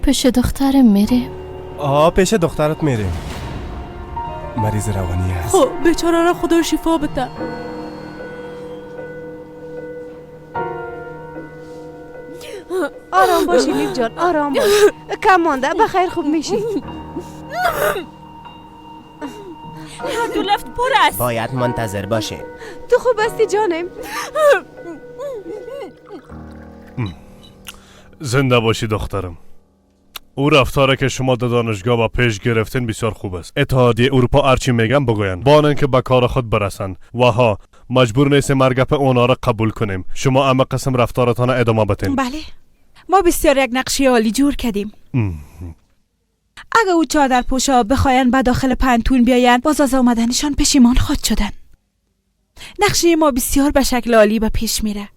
پیش دخترم میریم. آه پیش دخترت میریم. مریض روانی است. خب بیچاره را خدا شفا بده. آرام باش الیف جان، آرام باش. کم مانده، بخیر خوب میشی. هر دو لفت پر است. باید منتظر باشیم. تو خوب هستی جانم؟ زنده باشی دخترم. او رفتاره که شما در دانشگاه با پیش گرفتین بسیار خوب است. اتحادیه اروپا هرچی میگن بگوین، بانن که به کار خود برسن. و ها مجبور نیستیم مرگپ اونا را قبول کنیم. شما اما قسم رفتارتان ادامه بدین. بله، ما بسیار یک نقشه عالی جور کردیم. اگه او چادر پوشا بخواین به داخل پنتون بیاین، باز از آمدنشان پشیمان خود شدن. نقشه ما بسیار به شکل عالی به پیش میره.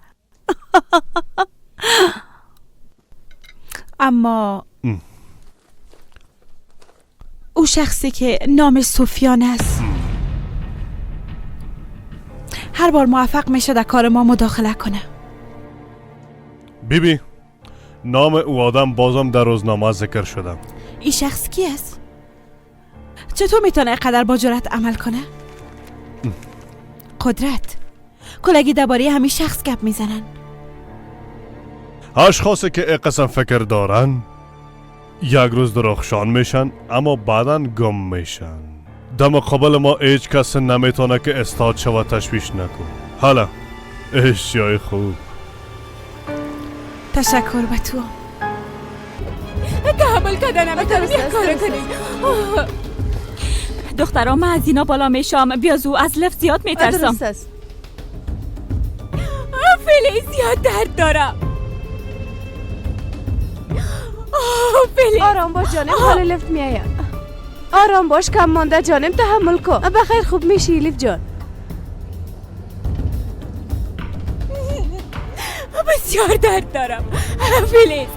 اما او شخصی که نامش سفیان است هر بار موفق میشه در کار ما مداخله کنه. بیبی، نام او آدم بازم در روزنامه ذکر شده. این شخص کی است؟ چطور میتونه اینقدر با جرأت عمل کنه؟ قدرت کلگی درباره همین شخص گپ میزنن. اشخاصی که این قسم فکر دارن یک روز درخشان میشن اما بعدا گم میشن. در مقابل ما هیچ کس نمیتونه که استاد شود. تشویش نکن. حالا اشیای خوب. تشکر به تو. تحمل کردن نمیتونم، یک کارو کنید. دخترام من از اینا بالا میشم. بیازو از لفت زیاد میترسم. درست است. فعلی زیاد درد دارم. آرام باش جانم، حال لفت میآید. آرام باش، کم مانده جانم، تحمل کن. بخیر خوب میشی الیف جان. بسیار درد دارم. please.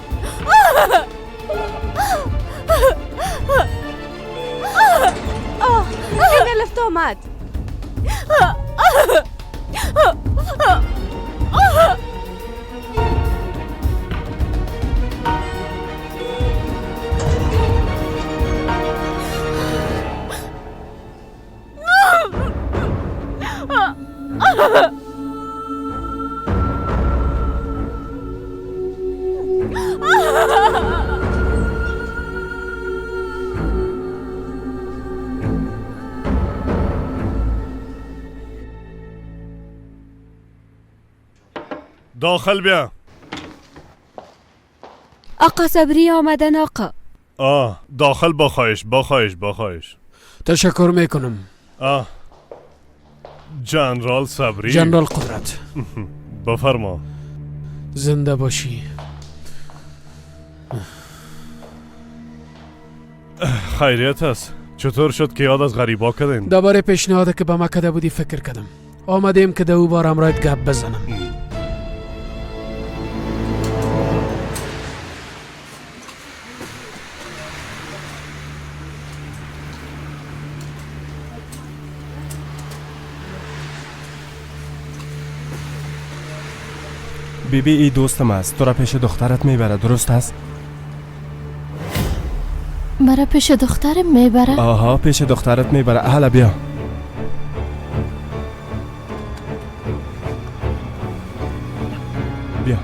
آه، این لفت آمد. داخل بیا. آقا صبری آمدن آقا. آه داخل، با خواهش با خواهش با خواهش. تشکر میکنم. آه جنرال صبری. جنرال قدرت. بفرما. زنده باشی. خیریت است. چطور شد که یاد از غریبا کردین؟ درباره پیشنهاد که به ما کده بودی فکر کردم. آمدیم که دو بار همراهت گپ بزنم. بی بی ای دوستم است، تو را پیش دخترت میبره، درست است؟ مرا پیش دخترم میبره؟ آها پیش دخترت میبره. حالا بیا. بیا.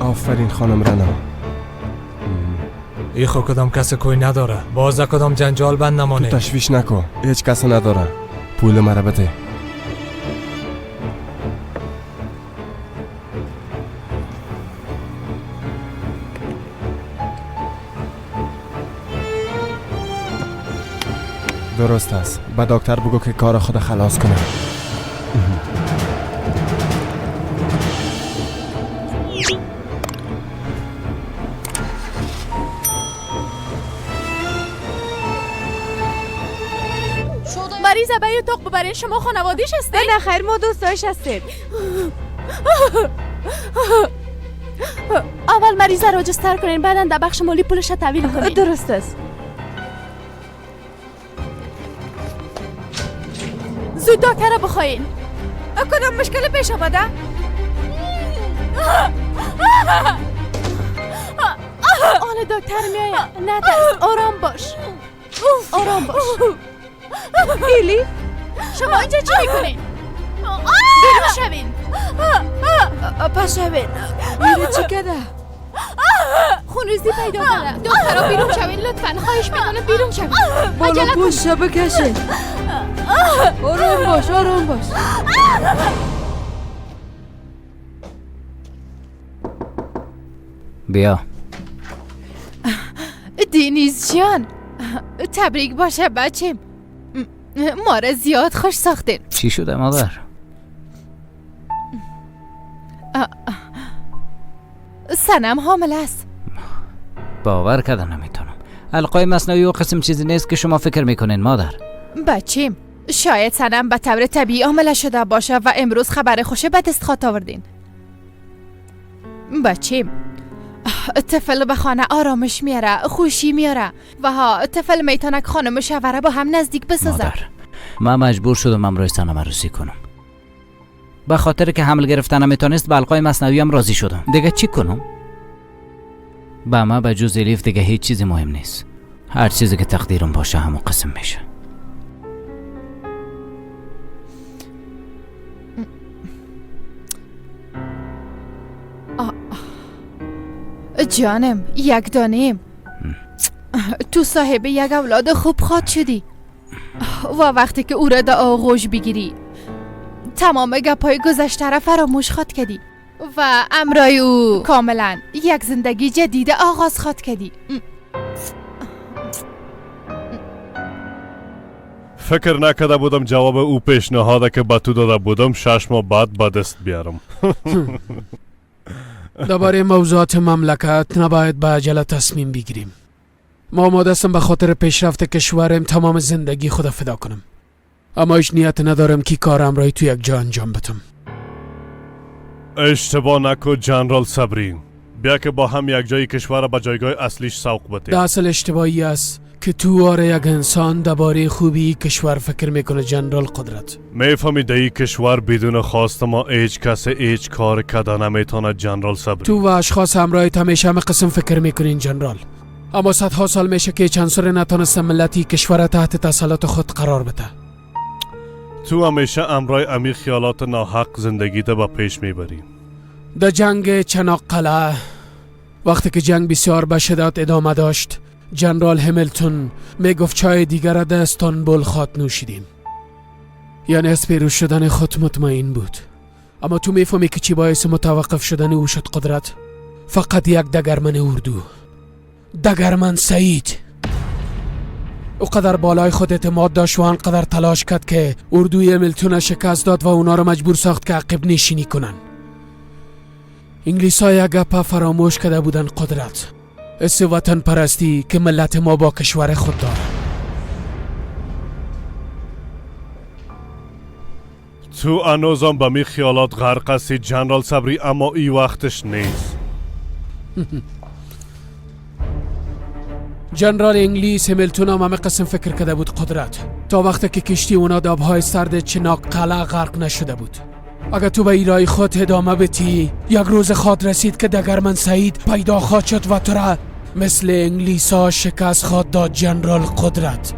آفرین خانم رنا. ای خو کدام کس کوی نداره، باز کدام جنجال بند نمانه. تو تشویش نکن، هیچ کس نداره. پول مرا بده. درست است. به دکتر بگو که کار خود خلاص کنه. مریض به اتاق ببرین. شما خانوادیش هستین؟ نه خیر، ما دوستایش هستیم. اول مریض را رجستر کنین، بعدا در بخش مالی پولش تحویل کنین. درست است. زود دکتر را بخواین. کدام مشکل پیش آمده؟ آن دکتر میآید. نه ترس، آرام باش، آرام باش. ایلی شما اینجا چی میکنین؟ بیرون شوین. پس شوین. ایلی چی کده؟ خونریزی پیدا کرده. دکترها بیرون شوین لطفا، خواهش میکنم بیرون شوین. بالا پوش بکشین. آرام باش، آرام باش. بیا. دینیز جان تبریک باشه بچیم، ما را زیاد خوش ساختین. چی شده مادر؟ سنم حامل است. باور کردن نمیتونم. القای مصنوعی و قسم چیزی نیست که شما فکر میکنین مادر. بچیم شاید سنم به طور طبیعی حامله شده باشه و امروز خبر خوش به دست خواد آوردین. بچیم طفل به خانه آرامش میاره، خوشی میاره و ها طفل میتونه خانم و شوهر با هم نزدیک بسازه. مادر من مجبور شدم امروز سنم عروسی کنم. به خاطر که حمل گرفتن نمیتونست به القای مصنوعی هم راضی شدم. دیگه چی کنم؟ به ما به جز الیف دیگه هیچ چیزی مهم نیست. هر چیزی که تقدیرم باشه همون قسم میشه. جانم یک دانیم، تو صاحب یک اولاد خوب خواد شدی و وقتی که او را در آغوش بگیری تمام گپای گذشته را فراموش خواد کردی و امرای او کاملا یک زندگی جدید آغاز خواد کردی. فکر نکرده بودم جواب او پیشنهاده که به تو داده بودم 6 ماه بعد به دست بیارم. درباره موضوعات مملکت نباید به عجله تصمیم بگیریم. ما آماده هستم به خاطر پیشرفت کشورم تمام زندگی خود فدا کنم، اما هیچ نیت ندارم که کارم را تو یک جا انجام بدم. اشتباه نکن جنرال صبری، بیا که با هم یک جای کشور را به جایگاه اصلیش سوق بدیم. در اصل اشتباهی است که تو آره یک انسان درباره خوبی کشور فکر میکنه جنرال قدرت. میفهمی در این کشور بدون خواست ما هیچ کس هیچ کار کده نمیتونه جنرال صبری. تو و اشخاص همراهت همیشه همه قسم فکر میکنین جنرال، اما صدها سال میشه که چند سال نتونست ملتی کشور تحت تسلط خود قرار بده. تو همیشه امرای امی خیالات ناحق زندگی به پیش میبری. در جنگ چناق قلعه وقتی که جنگ بسیار به شدت ادامه داشت، جنرال همیلتون میگفت چای دیگر در استانبول خات نوشیدیم، یعنی از پیروز شدن خود مطمئن بود. اما تو میفهمی که چی باعث متوقف شدن او شد قدرت؟ فقط یک دگرمن اردو، دگرمن سعید. او قدر بالای خود اعتماد داشت و آنقدر تلاش کرد که اردوی همیلتون شکست داد و اونا را مجبور ساخت که عقب نشینی کنن. انگلیس ها یک گپه فراموش کرده بودن قدرت، حس وطن پرستی که ملت ما با کشور خود داره. تو هنوزم به می خیالات غرق هستی جنرال صبری، اما ای وقتش نیست. جنرال انگلیس همیلتون هم همه قسم فکر کرده بود قدرت، تا وقتی که کشتی اونا دابهای سرد چناق قلعه غرق نشده بود. اگر تو به ایرای خود ادامه بتی، یک روز خواد رسید که دگرمن سعید پیدا خواهد شد و تو را مثل انگلیس ها شکست خواد داد جنرال قدرت.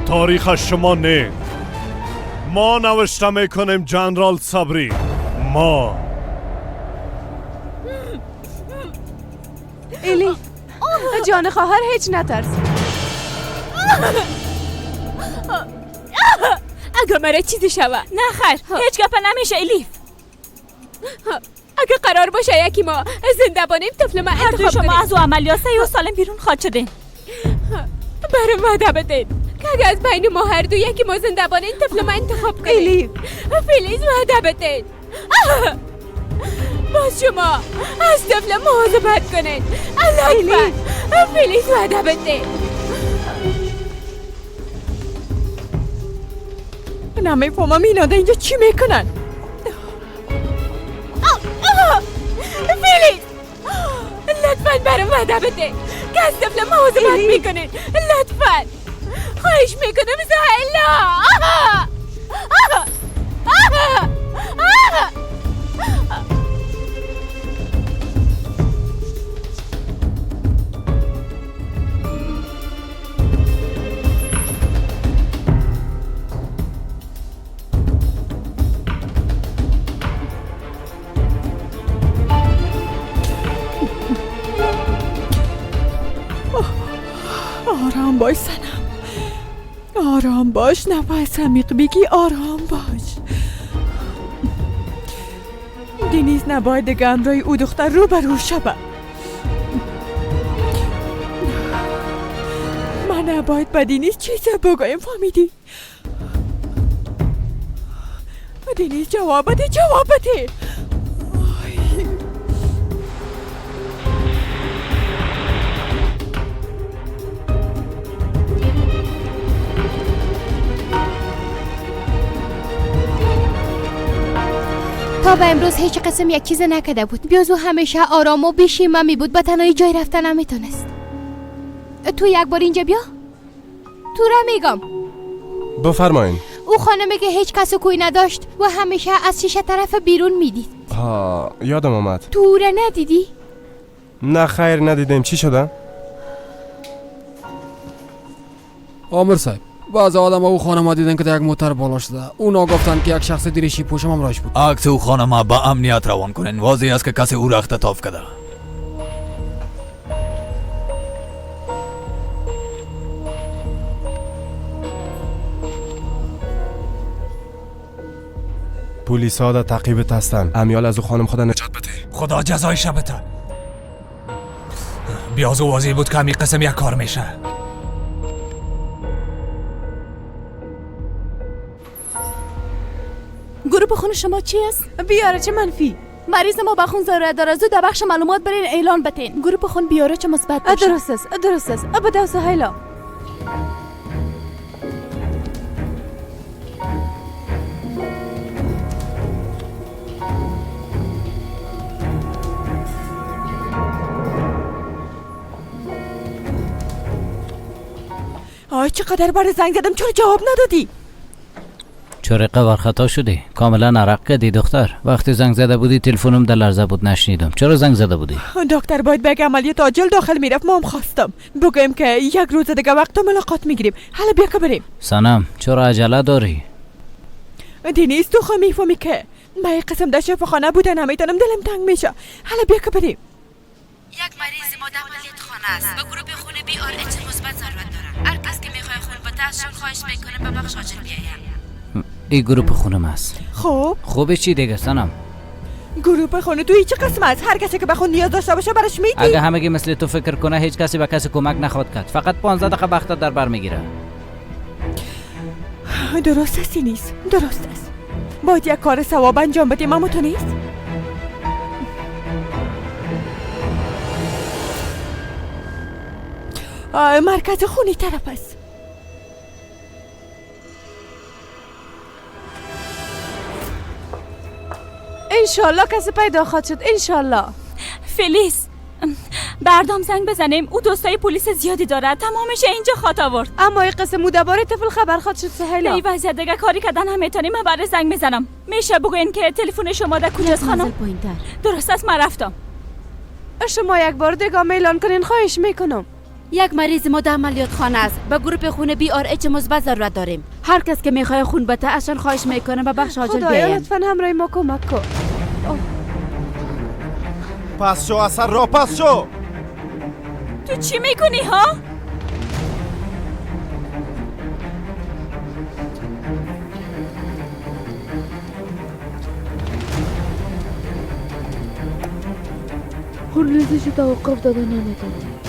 تاریخ شما نه، ما نوشته میکنیم جنرال صبری. ما ایلی جان خواهر هیچ نترس. اگه مرا چیزی شوه. نه خیر، هیچ گپه نمیشه الیف. اگه قرار باشه یکی ما زنده بانیم طفل ما هر دوی شما از او عملیات سه و سالم بیرون خواهد شدین. برم وعده بدین که اگه از بین ما هر دو یکی ما زنده بانین طفل ما انتخاب کنین. الیف please وعده بدین. باز شما از طفل مواظبت کنین. لطفا please وعده بدین. نمیفهمم اینا در اینجا چی میکنن. please لطفا برام وعده بده که از طفل مواظبت میکنین. لطفا خواهش میکنم سهیلا. آرام باش سنم، آرام باش، نفس عمیق بگی، آرام باش. دنیز نباید دیگه همراه او دختر رو بر رو شوه. من نباید به دنیز چیزی بگویم، فهمیدی؟ دنیز جواب بده، جواب بده. تا به امروز هیچ قسم یک چیز نکده بود. بیازو همیشه آرام و بیشیمه می بود، به تنهایی جای رفتن نمیتونست. تو یک بار اینجا بیا، تو را میگم. بفرمایین. او خانمی که هیچ کس کوی نداشت و همیشه از شیشه طرف بیرون میدید. ها یادم آمد. تو او را ندیدی؟ نه خیر ندیدیم. چی شده؟ آمر صاحب، بعض آدم او خانم دیدن که یک موتر بالا شده. اونا گفتن که یک شخص دریشی پوشم همراهش بود. عکس او خانم با امنیت روان کنین. واضح است که کسی او را اختطاف کرده. پلیس ها در تعقیبت هستند. امیال از او خانم خدا نجات بده. خدا جزایش بده. بیازو واضح بود که همی قسم یک کار میشه. گروه خون شما چی است؟ بیاره چه منفی. مریض ما به خون ضرورت داره. زود در بخش معلومات برین اعلان بتین. گروه خون بیاره چه مثبت باشه. درست است، درست است. بدو سهیلا. آی چقدر بار زنگ زدم چرا جواب ندادی؟ چرا قوار خطا شدی؟ کاملا عرق کردی دختر. وقتی زنگ زده بودی تلفنم در لرزه بود نشنیدم. چرا زنگ زده بودی؟ دکتر باید به عملیات عاجل داخل میرفت. ما هم خواستم بگویم که یک روز دیگه وقت ملاقات میگیریم. حالا بیا که بریم. سنم چرا عجله داری؟ دینیز تو خو میفهمی که من یک قسم در شفاخانه بودن نمیتونم، دلم تنگ میشه. حالا بیا که بریم. یک مریض ما در عملیات خانه است. به گروه خون بی آر اچ مثبت ضرورت داره. هر کس که میخواد خون بده ازشون خواهش میکنه به بخش عاجل بیاید. این گروه خونم است. خب خوبه چی دیگه سنم؟ گروه خونه توی چه قسم است؟ هر کسی که به خون نیاز داشته باشه برش میدی؟ اگه همگی مثل تو فکر کنه هیچ کسی به کسی کمک نخواد کرد. فقط 15 دقیقه وقت در بر میگیره. درست است نیست؟ درست است. باید یک کار ثواب انجام بدیم اما تو نیست؟ مرکز خونی طرف است. انشالله کسی پیدا خواهد شد. انشالله. فلیس بردام زنگ بزنیم. او دوستای پلیس زیادی داره. تمامش اینجا خواهد آورد. اما این قسم او درباره طفل خبر خواهد شد سهیلا. این وضعیت دیگه کاری کردن هم میتونیم. من برای زنگ میزنم. میشه بگوین که تلفن شما در کجاست خانم؟ درست است من رفتم. شما یک بار دیگه اعلان کنین خواهش میکنم. یک مریض ما در عملیات خانه است. به گروه خون بی آر اچ مثبت ضرورت داریم. هر کس که میخواد خون بده ازشان خواهش میکنه به بخش عاجل خدایا بیاین. لطفا همراه ما کمک کن. پس شو اثر را پس شو. تو چی میکنی ها؟ خون ریزش توقف داده نمیتونم.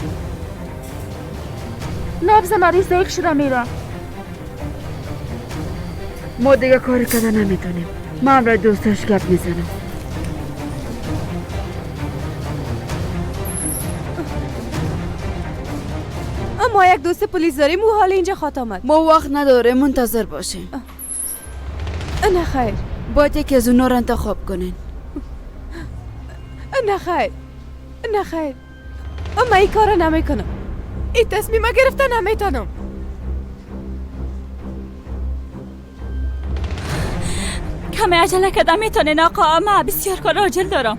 نبض مریض ضعیف شده میره. ما دیگه کاری کردن نمیتونیم. من همراه دوستاش گپ میزنم. ما یک دوست پلیس داریم. او حال اینجا خواهد آمد. ما وقت نداریم، منتظر باشیم. نه خیر، باید یکی از اونا رو انتخاب کنین. نه خیر، نه خیر، من این کارو نمیکنم. این تصمیم گرفته نمیتونم. کمی عجله کردم میتونین آقا. من بسیار کار عاجل دارم.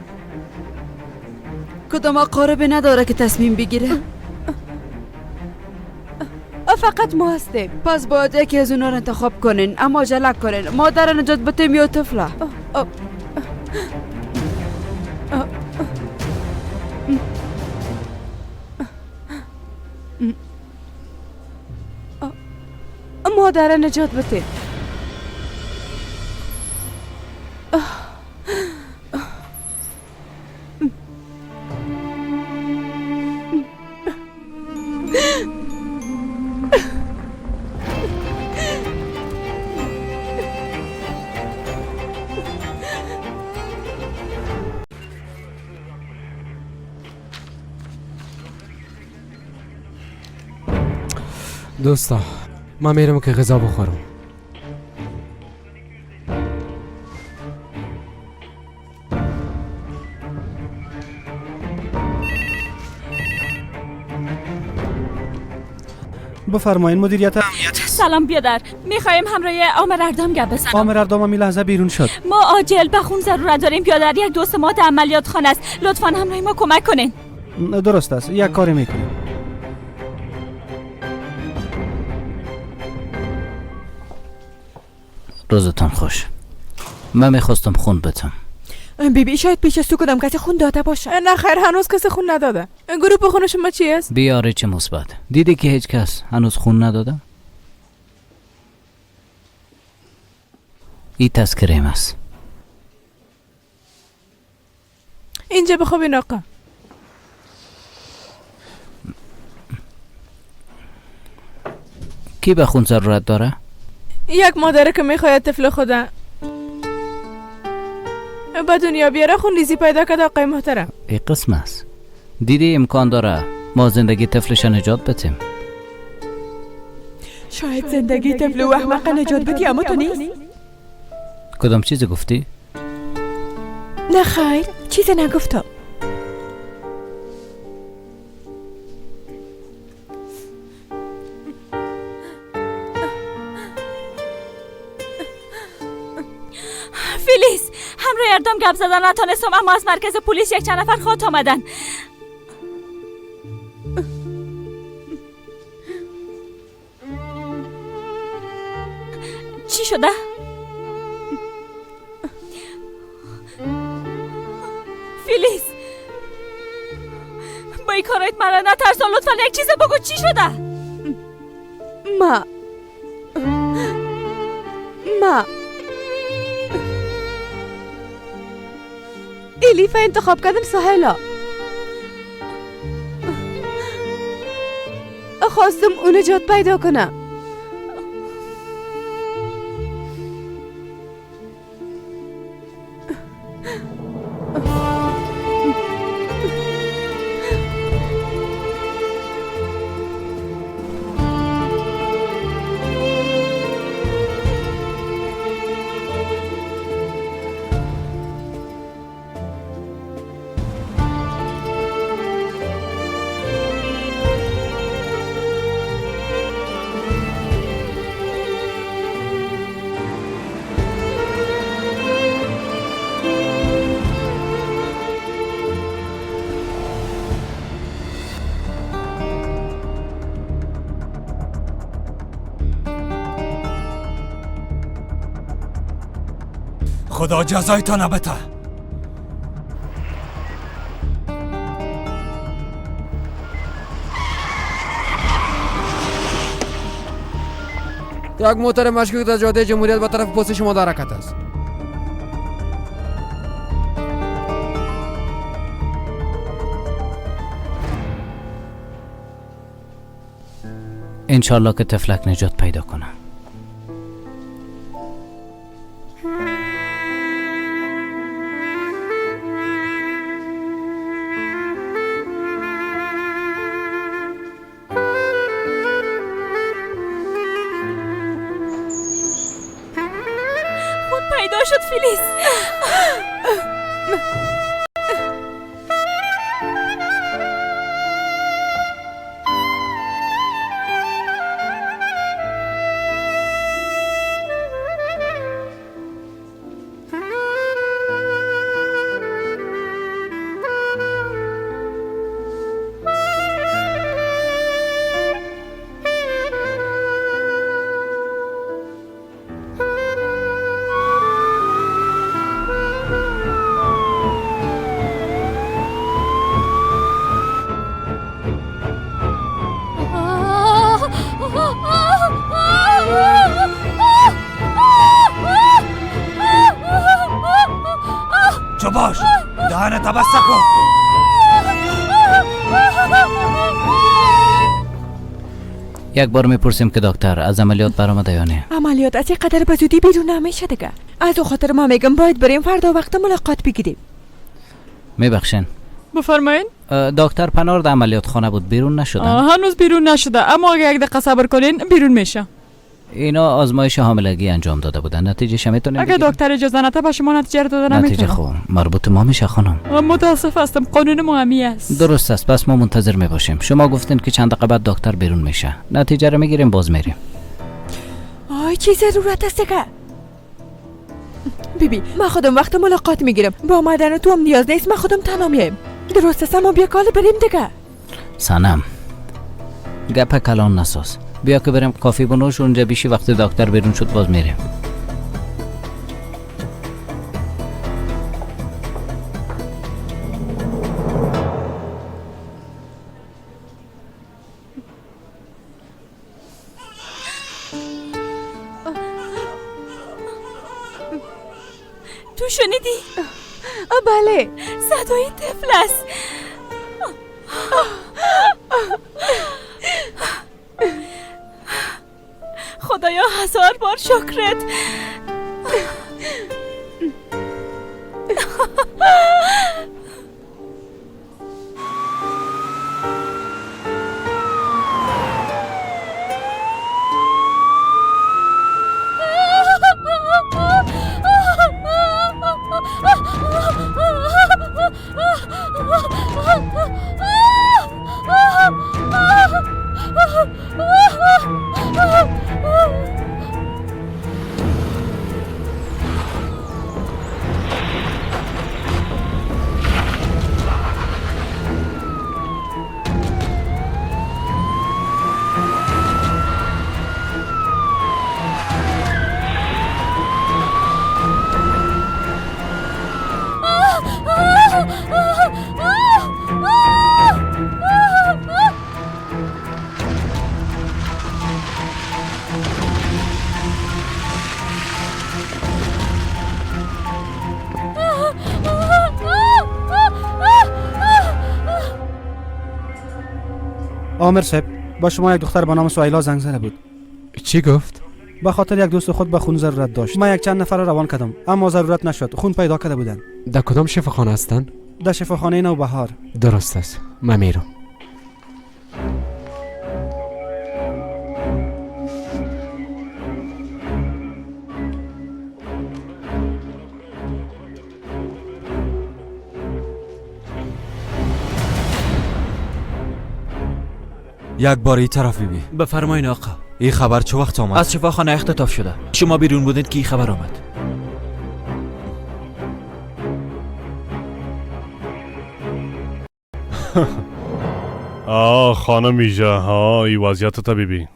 کدام اقاربی نداره که تصمیم بگیره؟ فقط ما هستیم. پس باید یکی از اونا رو انتخاب کنین، اما عجله کنین. مادر نجات بتیم یا طفله؟ مادر نجات بده. دوستا من میرم که غذا بخورم. بفرمایین مدیریت امنیت. سلام بیادر، میخوایم همراه آمر اردام گپ بزنم. آمر اردام می لحظه بیرون شد. ما عاجل به خون ضرورت داریم بیادر، یک دوست ما در عملیات خانه است، لطفا همراه ما کمک کنین. درست است، یک کاری میکنیم. روزتان خوش. من میخواستم خون بدم. بیبی شاید پیش از تو کدام کسی خون داده باشه. نه خیر، هنوز کسی خون نداده. گروه خون شما چی است؟ بیاره چه مثبت. دیدی که هیچ کس هنوز خون نداده؟ این تذکریم است. اینجا بخوابین آقا. کی به خون ضرورت داره؟ یک مادره که میخواید طفل خود به دنیا بیاره خون ریزی پیدا کرده آقای محترم. ای قسم است. دیدی امکان داره ما زندگی طفلش نجات بدیم. شاید زندگی طفل و احمق نجات بدی، اما تو نیست. کدام چیزی گفتی؟ نه خیر، چیزی نگفتم. فیلیس، همراه اردام گپ زدن نتانستم، اما از مرکز پلیس یک چند نفر خوات آمدن. چی شده؟ فیلیس، با این کارایت مرا نترسان، لطفا یک چیز بگو، چی شده؟ ما الیف انتخاب کردم سهیلا. خواستم اون نجات پیدا کنم. خدا جزای تا نبته. یک موتر مشکوک در جاده جمهوریت به طرف پست شما در حرکت است. انشالله که طفلک نجات پیدا کنه. باش، دهنت بسته کن. یک بار میپرسیم که دکتر از عملیات برآمده یا نه. عملیات از قدر به زودی بیرون نمیشه دیگه. از او خاطر ما میگم باید بریم فردا وقت ملاقات بگیریم. میبخشین. بفرمایین. دکتر پنار در عملیات خانه بود، بیرون نشده. هنوز بیرون نشده، اما اگه یک دقیقه صبر کنین بیرون میشه. اینا آزمایش حاملگی انجام داده بودن، نتیجه‌ش میتونیم اگه دکتر اجازه نده به شما نتیجه رو داده نمیتونم. نتیجه خو مربوط ما میشه خانم. متاسف هستم، قانون ما همی است. درست است، پس ما منتظر میباشیم. شما گفتین که چند دقیقه بعد دکتر بیرون میشه، نتیجه رو میگیریم باز میریم. آی چه ضرورت است که بیبی، من خودم وقت ملاقات میگیرم، با آمدن تو هم نیاز نیست، من خودم تنها میایم. درست است، ما بیا کال بریم دیگه. سنم گپ کلان نساز، بیا که بریم کافی بنوش، اونجا بیشی وقتی دکتر بیرون شد باز میریم. تو شنیدی؟ بله، صدای طفل است. خدایا هزار بار شکرت. آمر صاحب، با شما یک دختر به نام سهیلا زنگ زده بود. چی گفت؟ به خاطر یک دوست خود به خون ضرورت داشت. من یک چند نفر روان کردم اما ضرورت نشد، خون پیدا کرده بودن. در کدام شفاخانه هستند؟ در شفاخانه نوبهار. درست است، من میرم. یک بار این طرف ببین. بفرمایین آقا. این خبر چه وقت آمد؟ از شفاخانه اختطاف شده. شما بیرون بودید که این خبر آمد. آه خانم ایجا، ها ای وضعیت طبیبی.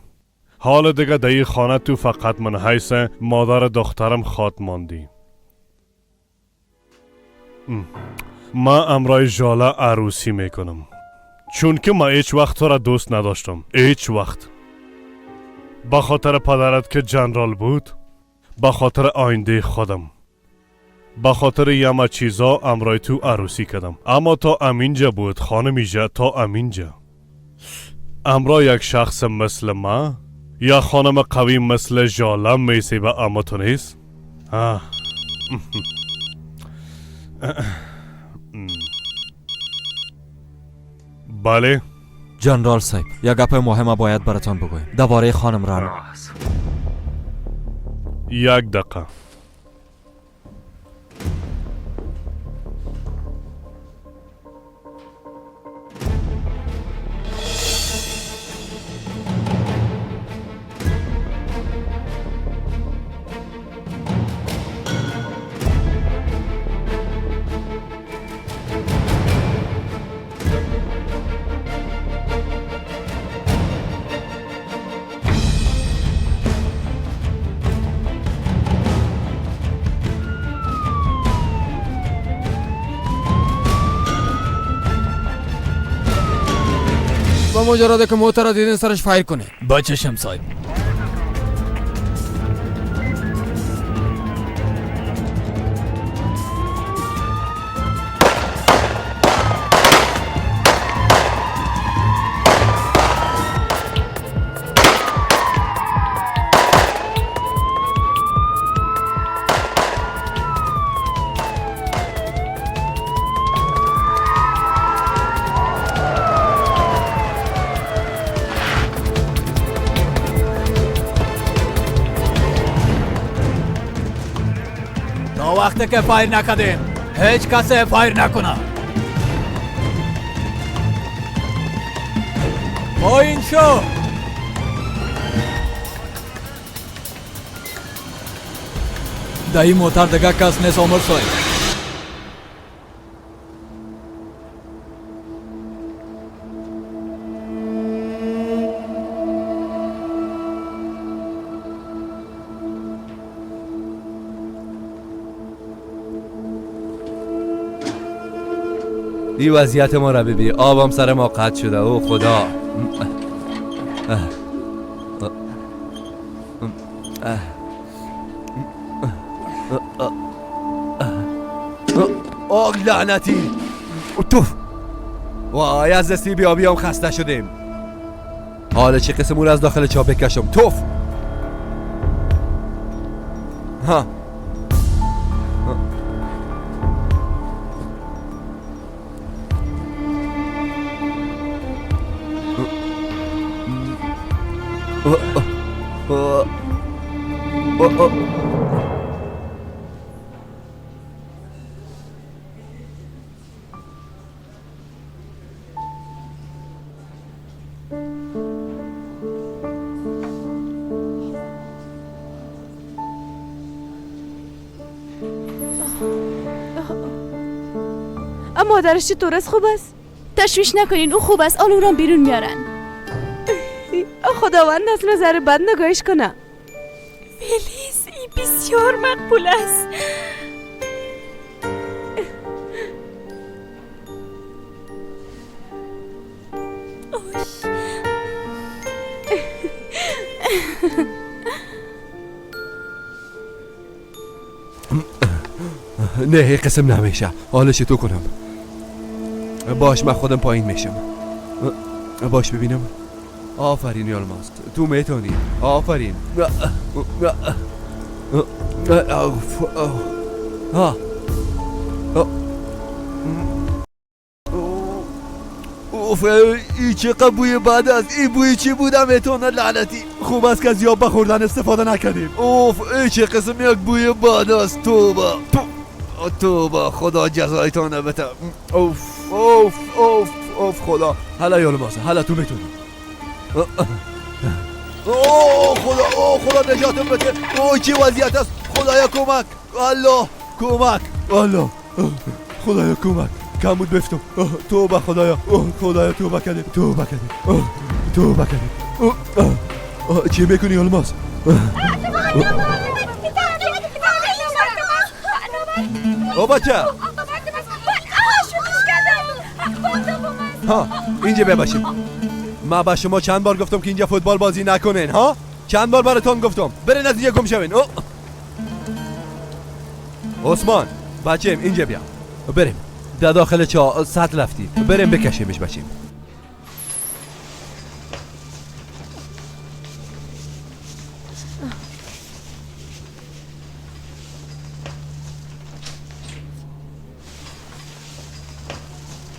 حال دیگه در این خانه تو فقط من حیث مادر دخترم خواد ماندی. ما امرای ژاله عروسی میکنم، چون که ما هیچ وقت تو را دوست نداشتم، هیچ وقت. به خاطر پدرت که جنرال بود، به خاطر آینده خودم، به خاطر یه چیزا امرای تو عروسی کردم. اما تا امینجا بود خانم ایجا، تا امینجا. امرای یک شخص مثل ما یا خانم قوی مثل ژاله میسیبه، اما تو نیست. بله جنرال صاحب، یک گپ مهم باید براتان بگویم درباره خانم رعنا. یک دقیقه. مجرد که موتر را دیدین سرش فایر کنه. با چشم صاحب. وقتی که فایر نکردیم هیچ کس فایر نکنه. پایین شو. در این موتر دیگه کس نیست آمر صاحب. این وضعیت ما را ببین، آبم سر ما قطع شده. او خدا. آه لعنتی. توف. وای از دستی بی هم خسته شدیم. حالا چه قسم او را از داخل چاه بکشم؟ توف. ها مادرش چطور است؟ خوب است؟ تشویش نکنین، او خوب است. آل او را بیرون میارن. خداوند از نظر بد نگاهش کنه. فلیز ای بسیار مقبول است. نه قسم نمیشه. حالا چطور کنم؟ باش من خودم پایین میشم. باش ببینم. آفرین یالماز، تو میتونی. آفرین. اوف ای چقدر بوی بد است. این بوی چی بودم میتونه لعنتی. خوب است که از یاب بخوردن استفاده نکردیم. اوف ای چه قسم یک بوی بد است. توبه توبه، خدا جزایتان بده. اوف اوف اوف اوف خدا. هلا یالماز، هلا تو میتونی. اوه خدا، اوه خدا نجاتم بده. اوه چه وضعیت است. خدایا کمک. الله کمک. الله خدایا کمک. کم بود بفتم. توبه خدایا. اوه خدایا توبه کردیم، توبه کردیم، توبه کردیم. چی میکنی یالماز؟ او بچه ها اینجا بباشیم. ما با شما چند بار گفتم که اینجا فوتبال بازی نکنین. ها چند بار براتون گفتم برین از اینجا گم شوین. او عثمان بچیم اینجا بیا بریم. در داخل چا سطل رفتی، بریم بکشیمش بچیم.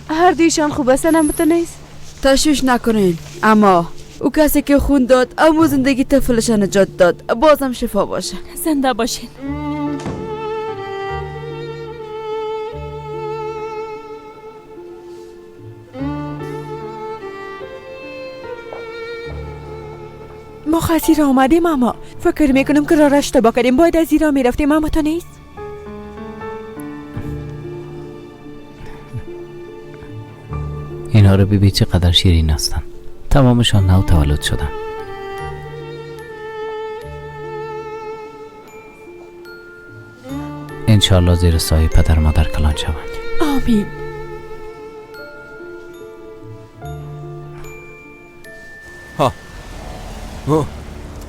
هر دویشان خوب هستن اما تو نیست؟ تشویش نکنین، اما او کسی که خون داد اما زندگی طفلش نجات داد، بازم شفا باشه. زنده باشین. ما خاصی را آمدیم اما فکر میکنم که راه را اشتباه کردیم. باید از ایران میرفتیم اما تو نیست. اینها رو ببین چقدر شیرین هستن. تمامشان نو تولد شدن. انشالله زیر سایه پدر مادر کلان شوند. آمین. ها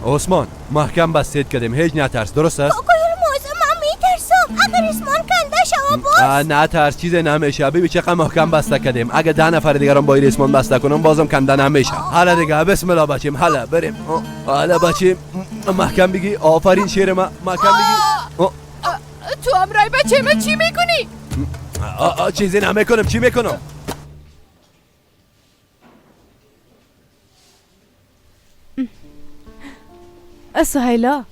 عثمان محکم بستید کردیم، هیچ نترس، درست است؟ آقای الماس من میترسم اگر ریسمان کنده شوه باز. نترس چیز نمیشه. ببین چقدر محکم بسته کردیم. اگه 10 نفر دیگرم با ریسمان بسته کنم بازم کنده نمیشه. حالا دیگه بسم الله بچیم، حالا بریم. حالا بچیم محکم بگی آفرین شیر ما، محکم بگی. تو امرای بچه من چی میکنی؟ چیزی نمیکنم. چی میکنم؟ سهیلا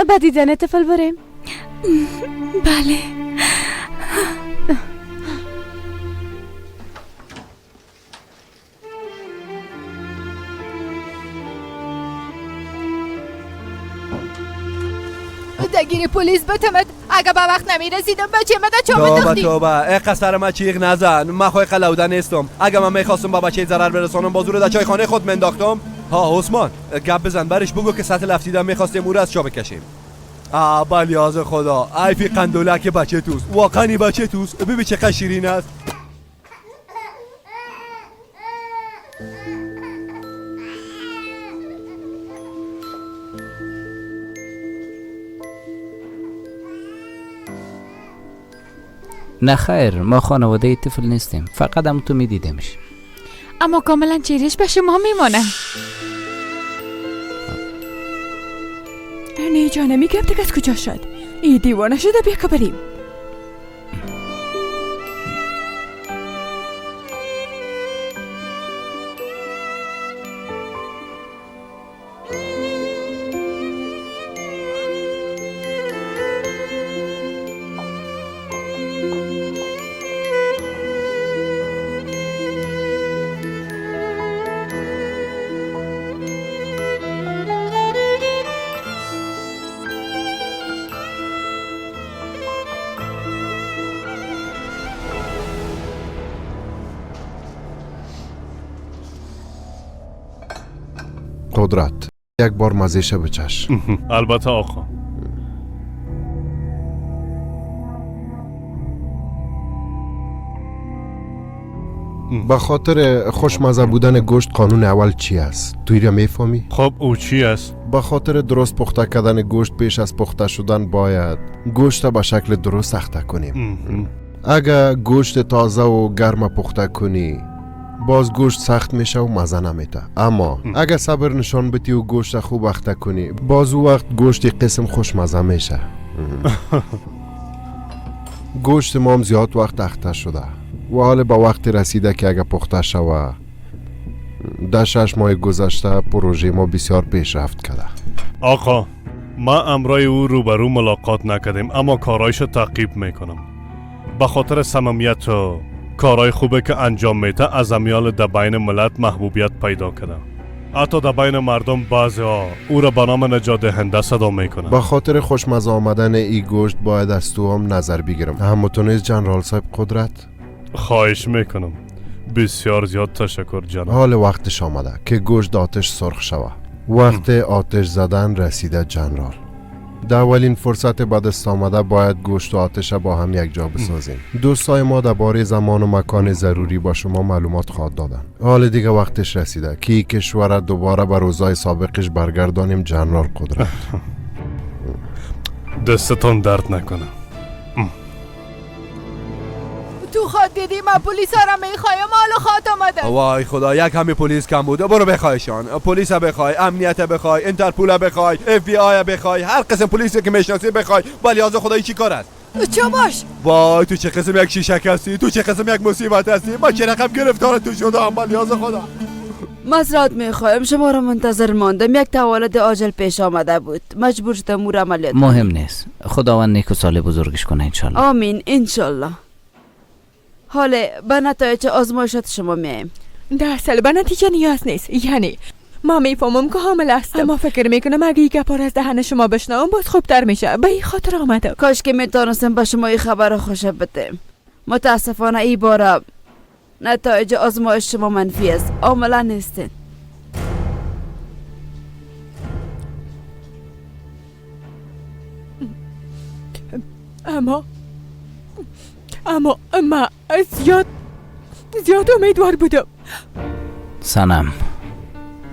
به دیدن طفل بریم. بله. دگیر پلیس بتمد. اگه به وقت نمیرسیدم بچه مده چا توبه توبه، ای قصر ما چیغ نزن. من خواهی قلوده نیستم. اگه من میخواستم با بچه ضرر برسانم با زور در چایخانه خود منداختم. ها عثمان گپ بزن برش بگو که سطل افتیده میخواستیم او را از چا بکشیم. بلیاز خدا، ای فی قندولک بچه توست. واقعا بچه توست. ببین چقدر شیرین است. نه خیر، ما خانواده طفل نیستیم، فقط هم تو میدیدیمش. اما کاملا چیرش به شما میمانه. نه جانم، میگم دیگه از کجا شد؟ ای دیوانه شده، بیا که بریم. قدرت، یک بار مزه‌ش بچش. البته آقا. به خاطر خوشمزه بودن گوشت قانون اول چی است؟ توی را میفهمی؟ خب او چی است؟ به خاطر درست پخته کردن گوشت پیش از پخته شدن باید گوشت به شکل درست اخته کنیم. اگه گوشت تازه و گرم پخته کنی باز گوشت سخت میشه و مزه نمیده. اما اگه صبر نشان بدی و گوشت خوب اخته کنی باز او وقت گوشت قسم خوشمزه میشه. گوشت ما هم زیاد وقت اخته شده و حال به وقت رسیده که اگه پخته شوه. در 6 ماه گذشته پروژه ما بسیار پیشرفت کرده. آقا ما امرای او روبرو ملاقات نکردیم، اما کارایش تعقیب میکنم. به خاطر صمیمیت و کارای خوبه که انجام میده از امیال در بین ملت محبوبیت پیدا کرده. حتی در بین مردم بعضی ها او را به نام نجات دهنده صدا میکنن. به خاطر خوشمزه آمدن ای گوشت باید از تو هم نظر بگیرم. هم تو نیز جنرال صاحب قدرت؟ خواهش میکنم. بسیار زیاد تشکر جناب. حال وقتش آمده که گوشت آتش سرخ شوه. وقت آتش زدن رسیده جنرال. در اولین فرصت به دست آمده باید گوشت و آتش با هم یک جا بسازیم. دوستای ما درباره زمان و مکان ضروری با شما معلومات خواهد دادن. حال دیگه وقتش رسیده که کشور دوباره به روزای سابقش برگردانیم جنرال قدرت. دستتان درد نکنه. تو خود دیدی ما پلیس ها را میخوایم، حالا خواهد آمده. وای خدا، یک همی پلیس کم بوده. برو بخوایشان. پلیس بخوای، امنیت بخوای، اینترپول بخوای، اف بی آی بخوای، هر قسم پلیسی که میشناسی بخوای. ولی از خدای چی کار است؟ چه باش؟ وای تو چه قسم یک شیشک هستی، تو چه قسم یک مصیبت هستی. ما چه رقم گرفتار تو شدم. ولی از خدا معذرت میخوایم، شما را منتظر ماندم. یک تولد عاجل پیش آمده بود، مجبور شدم او را عملیات. مهم نیست، خداوند نیک و صالح بزرگش کنه انشالله. آمین انشالله. حالا به نتایج آزمایشات شما میایم. در اصل به نتیجه نیاز نیست. یعنی ما میفهمم که حامل هستم، اما فکر میکنم اگه این گپا از دهن شما بشنوم باز خوبتر میشه. به این خاطر آمدم. کاش که میتونستم به شما این خبر خوش بدم. متاسفانه این بار نتایج آزمایش شما منفی است. حامله نیستین. اما ما زیاد امیدوار بودم. سنم،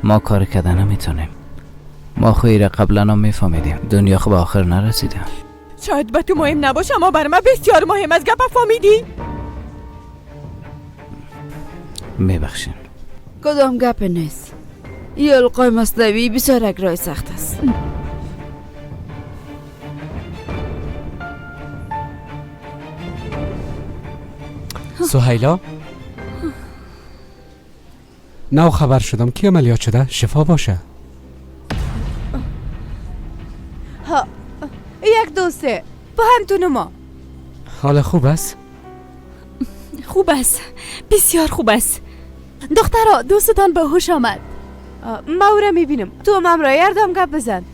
ما کار کردن نمیتونیم. ما خیر قبلا هم میفهمیدیم. دنیا خب آخر نرسیده. شاید به تو مهم نباشه، اما بر من بسیار مهم است. گپ فهمیدی؟ میبخشین. کدام گپ نیست. این القای مصنوعی بسیار یک راه سخت است. سهیلا، نو خبر شدم کی عملیات شده؟ شفا باشه. ها، 1 2 3. پوهنتون ما. حال خوب است؟ خوب است، بسیار خوب است. دخترا دوستتان به هوش آمد. ما او را میبینم. تو هم همراه اردام گپ بزن.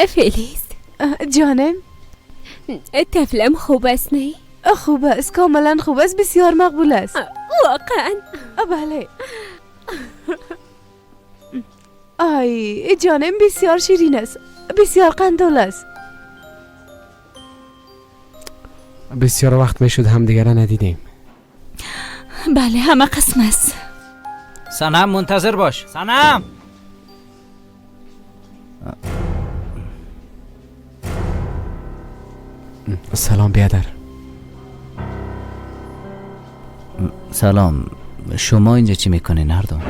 فلیز جانم، طفلم خوب است نه؟ خوب است، کاملا خوب است، بسیار مقبول است. واقعا؟ بله. آی جانم بسیار شیرین است، بسیار قندول است. بسیار وقت میشد همدیگر را ندیدیم. بله همه قسم است. سنم منتظر باش. سنم سلام بیادر. سلام، شما اینجا چی میکنین اردام؟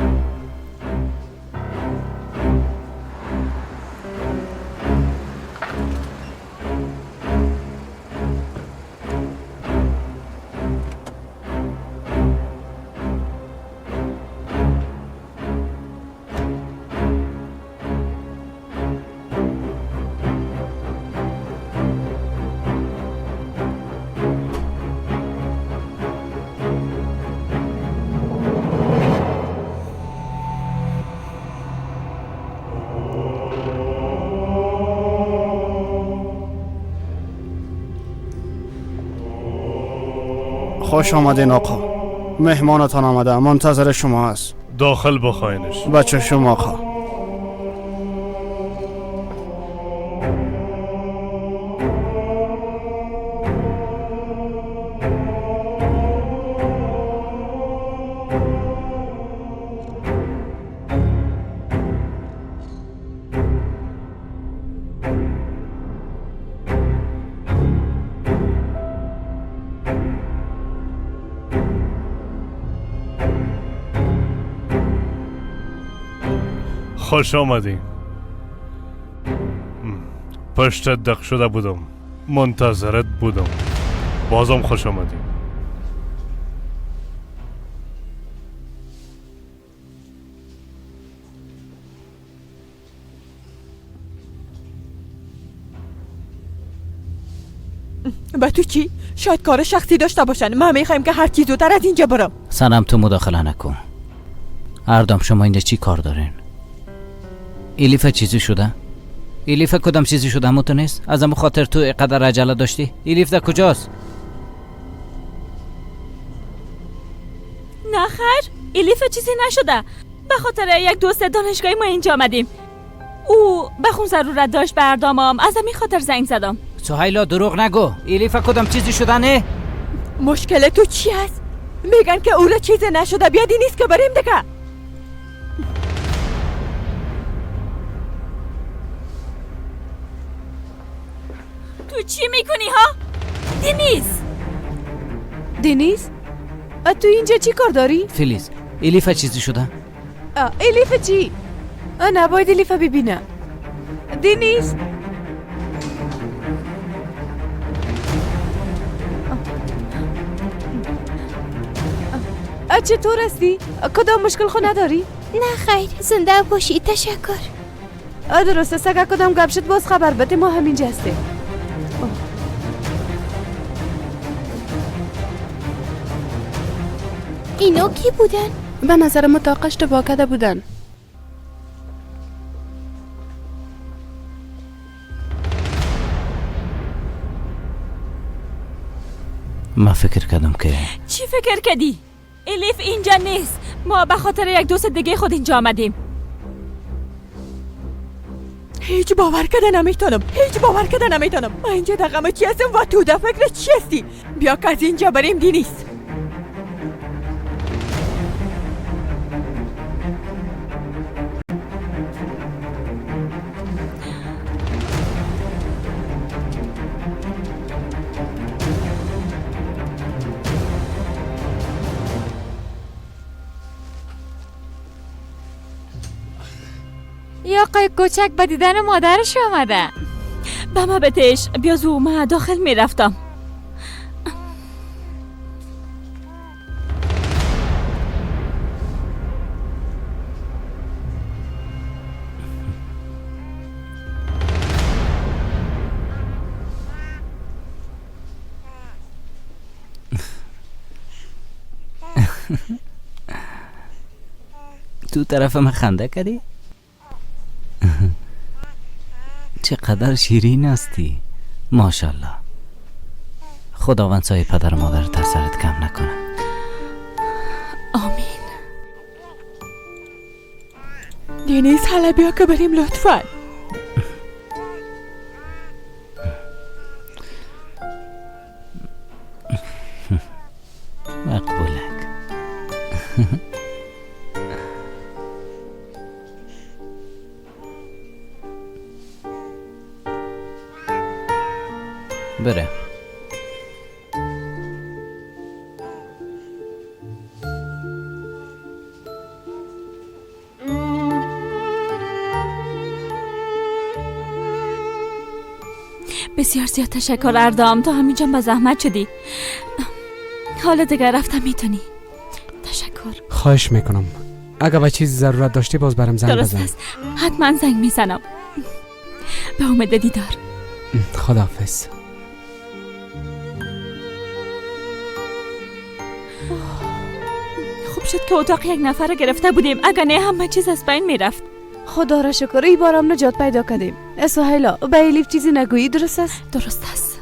خوش آمدین آقا، مهمانتان آمده، منتظر شما است. داخل بخواینش. بچه شما آقا. خوش آمدی. پشتت دق شده بودم، منتظرت بودم. بازم خوش آمدی. به تو چی؟ شاید کار شخصی داشته باشن. ما میخوایم که هر چی زودتر از اینجا برم. سنم تو مداخله نکن. اردام شما اینجا چی کار دارین؟ الیف چیزی شده؟ الیف کدام چیزی شده همون تو نیست؟ از همون خاطر تو اینقدر عجله داشتی؟ الیف در کجاست؟ نه خیر، الیف چیزی نشده. به خاطر یک دوست دانشگاهی ما اینجا آمدیم. او به خون ضرورت داشت به اردامم، از همین خاطر زنگ زدم. سهیلا دروغ نگو، الیف کدام چیزی شده نه؟ مشکل تو چی است؟ میگن که او را چیزی نشده، بیادی نیست که بریم دیگه. تو چی میکنی ها؟ دنیز، دنیز تو اینجا چی کار داری؟ فلیز الیف چیزی شده؟ الیف چی؟ نباید الیف ببینه. دنیز چطور هستی؟ کدام مشکل خو نداری؟ نه خیر، زنده باشی، تشکر. درسته، سگه کدام گپ شد باز خبر بده، ما همینجا هستیم. اینا کی بودن؟ به نظر ما طاقه اشتباه کرده بودن. ما فکر کردم که چی فکر کردی؟ الیف اینجا نیست. ما به خاطر یک دوست دیگه خود اینجا آمدیم. هیچ باور کرده نمیتونم، هیچ باور کرده نمیتونم. من اینجا در غم چی هستم و تو در فکر چی هستی؟ بیا که از اینجا بریم دینیز. یا آقای کوچک به دیدن مادرش آمده. به ما بتش بیا زو، من داخل میرفتم. تو طرف من خنده کردی؟ چقدر شیرین هستی، ماشاءالله. خداوند سایه پدر و مادر در سرت کم نکنه. آمین. دنیز حالا بیا که بریم لطفا. مقبولک. بره. بسیار زیاد تشکر اردام، تو همینجا به زحمت شدی. حالا دیگر رفتم میتونی. تشکر. خواهش میکنم. اگر به چیزی ضرورت داشتی باز برم زنگ بزن. درست است، حتما زنگ میزنم. به امید دیدار. خداحافظ. خوب شد که اتاق یک نفر گرفته بودیم، اگر نه همه چیز از بین میرفت. خدا را شکر ای بارم نجات پیدا کردیم. سهیلا به الیف چیزی نگویی، درست است؟ درست است.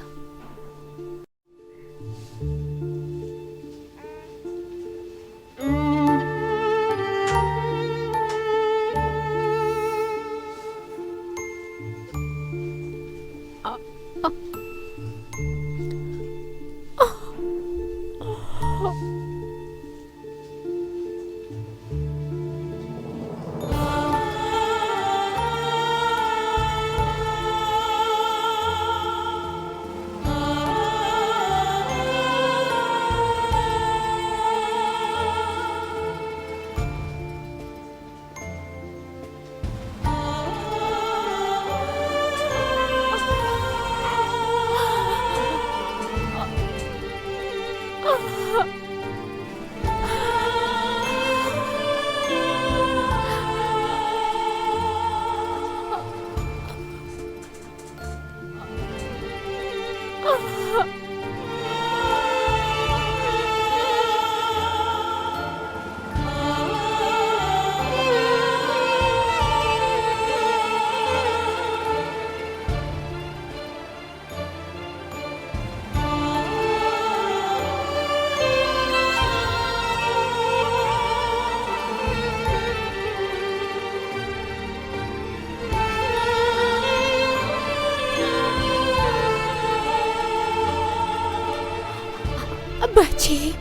بچه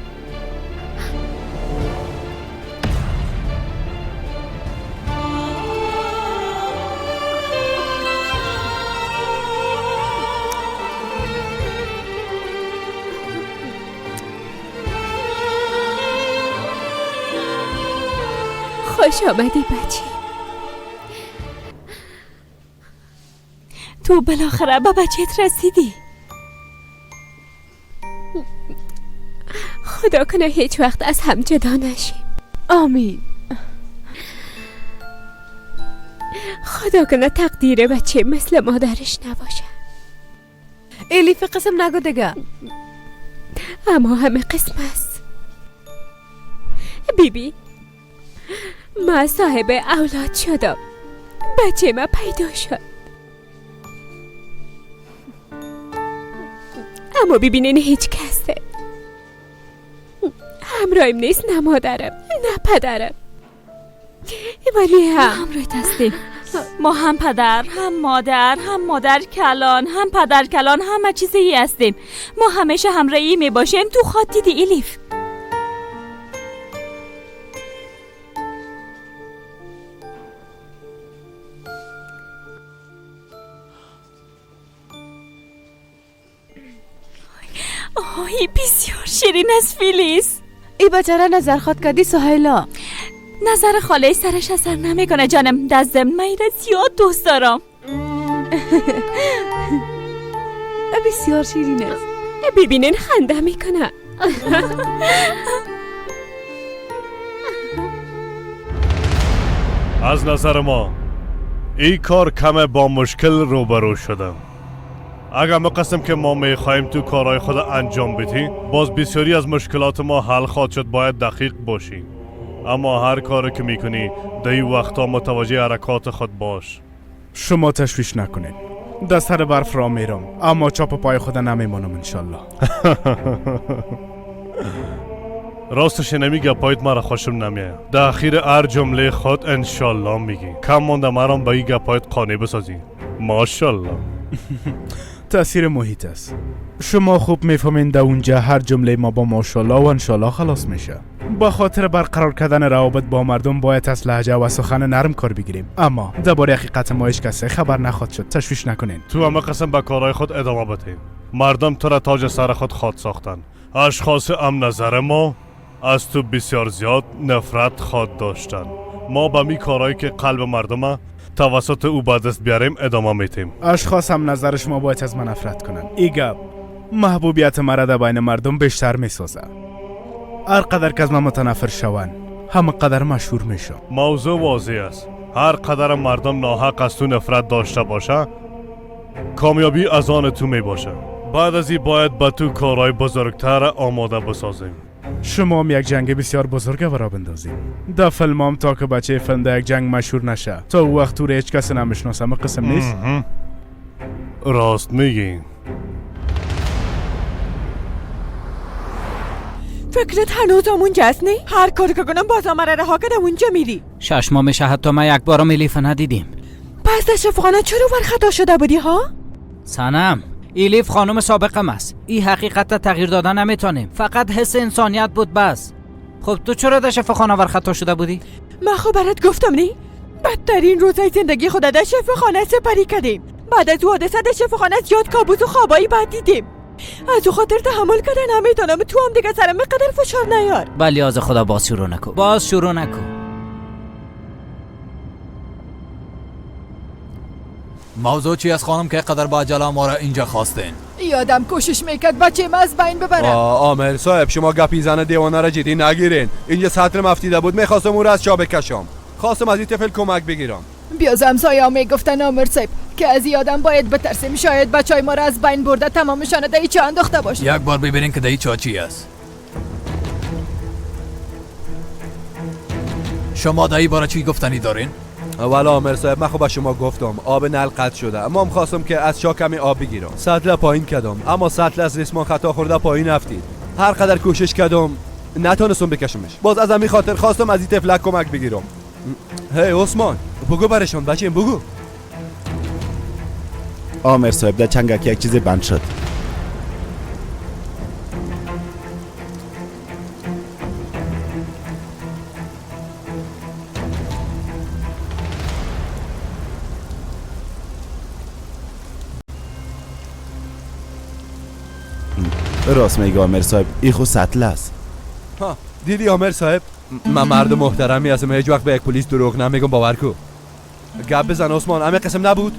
خوش آمدی بچه. تو بالاخره به بچهت رسیدی. خدا کنه هیچ وقت از هم جدا نشیم. آمین. خدا کنه تقدیر بچه مثل مادرش نباشه. الیف قسم نگو دیگه. اما همه قسم است. بی بی ما صاحب اولاد شدم، بچه ما پیدا شد. اما ببینین هیچ کسه همراهیم نیست، نه مادرم نه پدرم، ولی هم همراهت هستیم. ما هم پدر هم مادر هم مادر کلان هم پدر کلان، همه چیزی هستیم. ما همیشه همراهی می باشیم. تو خود دیدی الیف. آه بسیار شیرین است فیلیس. ای بچه را نظر خواد کردی سهیلا؟ نظر خاله سرش اثر نمیکنه جانم. در ضمن من ایره زیاد دوست دارم. بسیار شیرین است. ببینین خنده میکنه. از نظر ما این کار کم با مشکل روبرو شدم. اگر ما قسم که ما میخواهیم تو کارهای خود انجام بدیم، باز بسیاری از مشکلات ما حل خواهد شد. باید دقیق باشیم، اما هر کاری که میکنی در این وقتا متوجه حرکات خود باش. شما تشویش نکنین، در سر برف را میرم، اما چاپ پای خود نمیمانم انشالله. راستش نمی گپایت مرا خوشم نمیه. در اخیر هر جمله خود انشالله میگی. کم مانده مرا به این گپایت قانع بسازی. ماشالله. تاثیر محیط است. شما خوب میفهمین در اونجا هر جمله ما با ماشالله و انشالله خلاص میشه. با خاطر برقرار کردن روابط با مردم باید از لهجه و سخن نرم کار بگیریم، اما درباره حقیقت ما هیچ کسی خبر نخواد شد. تشویش نکنین. تو همه قسم به کارهای خود ادامه بده. مردم تو را تاج سر خود خواد ساختن. اشخاص ام نظر ما از تو بسیار زیاد نفرت خواد داشتن. ما به می کارهایی که قلب مردم توسط او به دست بیاریم ادامه میتیم. اشخاص هم نظر شما باید از من نفرت کنن. ای گپ محبوبیت مرا در بین مردم بیشتر میسازه. هر قدر که از من متنفر شوند همه قدر مشهور میشم. موضوع واضح است. هر قدر مردم ناحق از تو نفرت داشته باشه، کامیابی از آن تو میباشه. بعد از این باید به تو کارهای بزرگتر آماده بسازیم. شما هم یک جنگ بسیار بزرگ برا بندازیم. در فیلمام تا که بچه فیلم در یک جنگ مشهور نشه تا او وقت تو رو هیچ کس نمیشناسم. قسم نیست؟ راست میگی. فکرت هنوز اونجاست نه؟ هر کاری که کنم باز مرا رها کردم اونجا میری. 6 ماه میشه حتی ما یک بارم الیف ندیدیم. پس در شفاخانه چرا ور خطا شده بودی ها؟ سنم، ایلیف خانم سابقم است. این حقیقت تغییر دادن نمیتونیم. فقط حس انسانیت بود بس. خب تو چرا در شفاخانه ور خطا شده بودی؟ من خب برات گفتم نی؟ بدترین روزای زندگی خود در شفاخانه سپری کردیم. بعد از حادثه در شفاخانه زیاد کابوس و خوابایی بد دیدیم. از او خاطر تحمل کردن نمیتونم. تو هم دیگه سرم قدر فشار نیار. ولی از خدا باز شروع نکن. باز شروع نکن. موضوع چی از خانم که قدر با عجله ما را اینجا خواستین؟ یادم کوشش میکرد بچه ما از بین ببره. آمر صاحب شما گپی زن دیوانه را جدی نگیرین. اینجا سطر مفتیده بود، میخواستم او را از چا بکشم. خواستم از این طفل کمک بگیرم. بیاز همسایه میگفتن آمر صاحب که از یادم باید بترسیم، شاید بچهای ما را از بین برده تمامشان در چا انداخته باشه. یک بار ببینین که در چا چی است. شما در این باره چی گفتنی دارین؟ والا آمر صاحب من خب به شما گفتم آب نل قطع شده، اما هم خواستم که از چا کمی آب بگیرم. سطل پایین کردم، اما سطل از ریسمان خطا خورده پایین افتید. هر قدر کوشش کردم نتونستم بکشمش. باز از همین خاطر خواستم از این طفلک کمک بگیرم. هی عثمان بگو برشون بچه، بگو. آمر صاحب در چنگک یک چیز بند شد. راست میگه آمر صاحب، ای خو سطل است. ها دیدی آمر صاحب، من مرد محترمی هستم، هیچ وقت به یک پلیس دروغ نمیگم، باور کو. گپ بزن عثمان، همه قسم نبود؟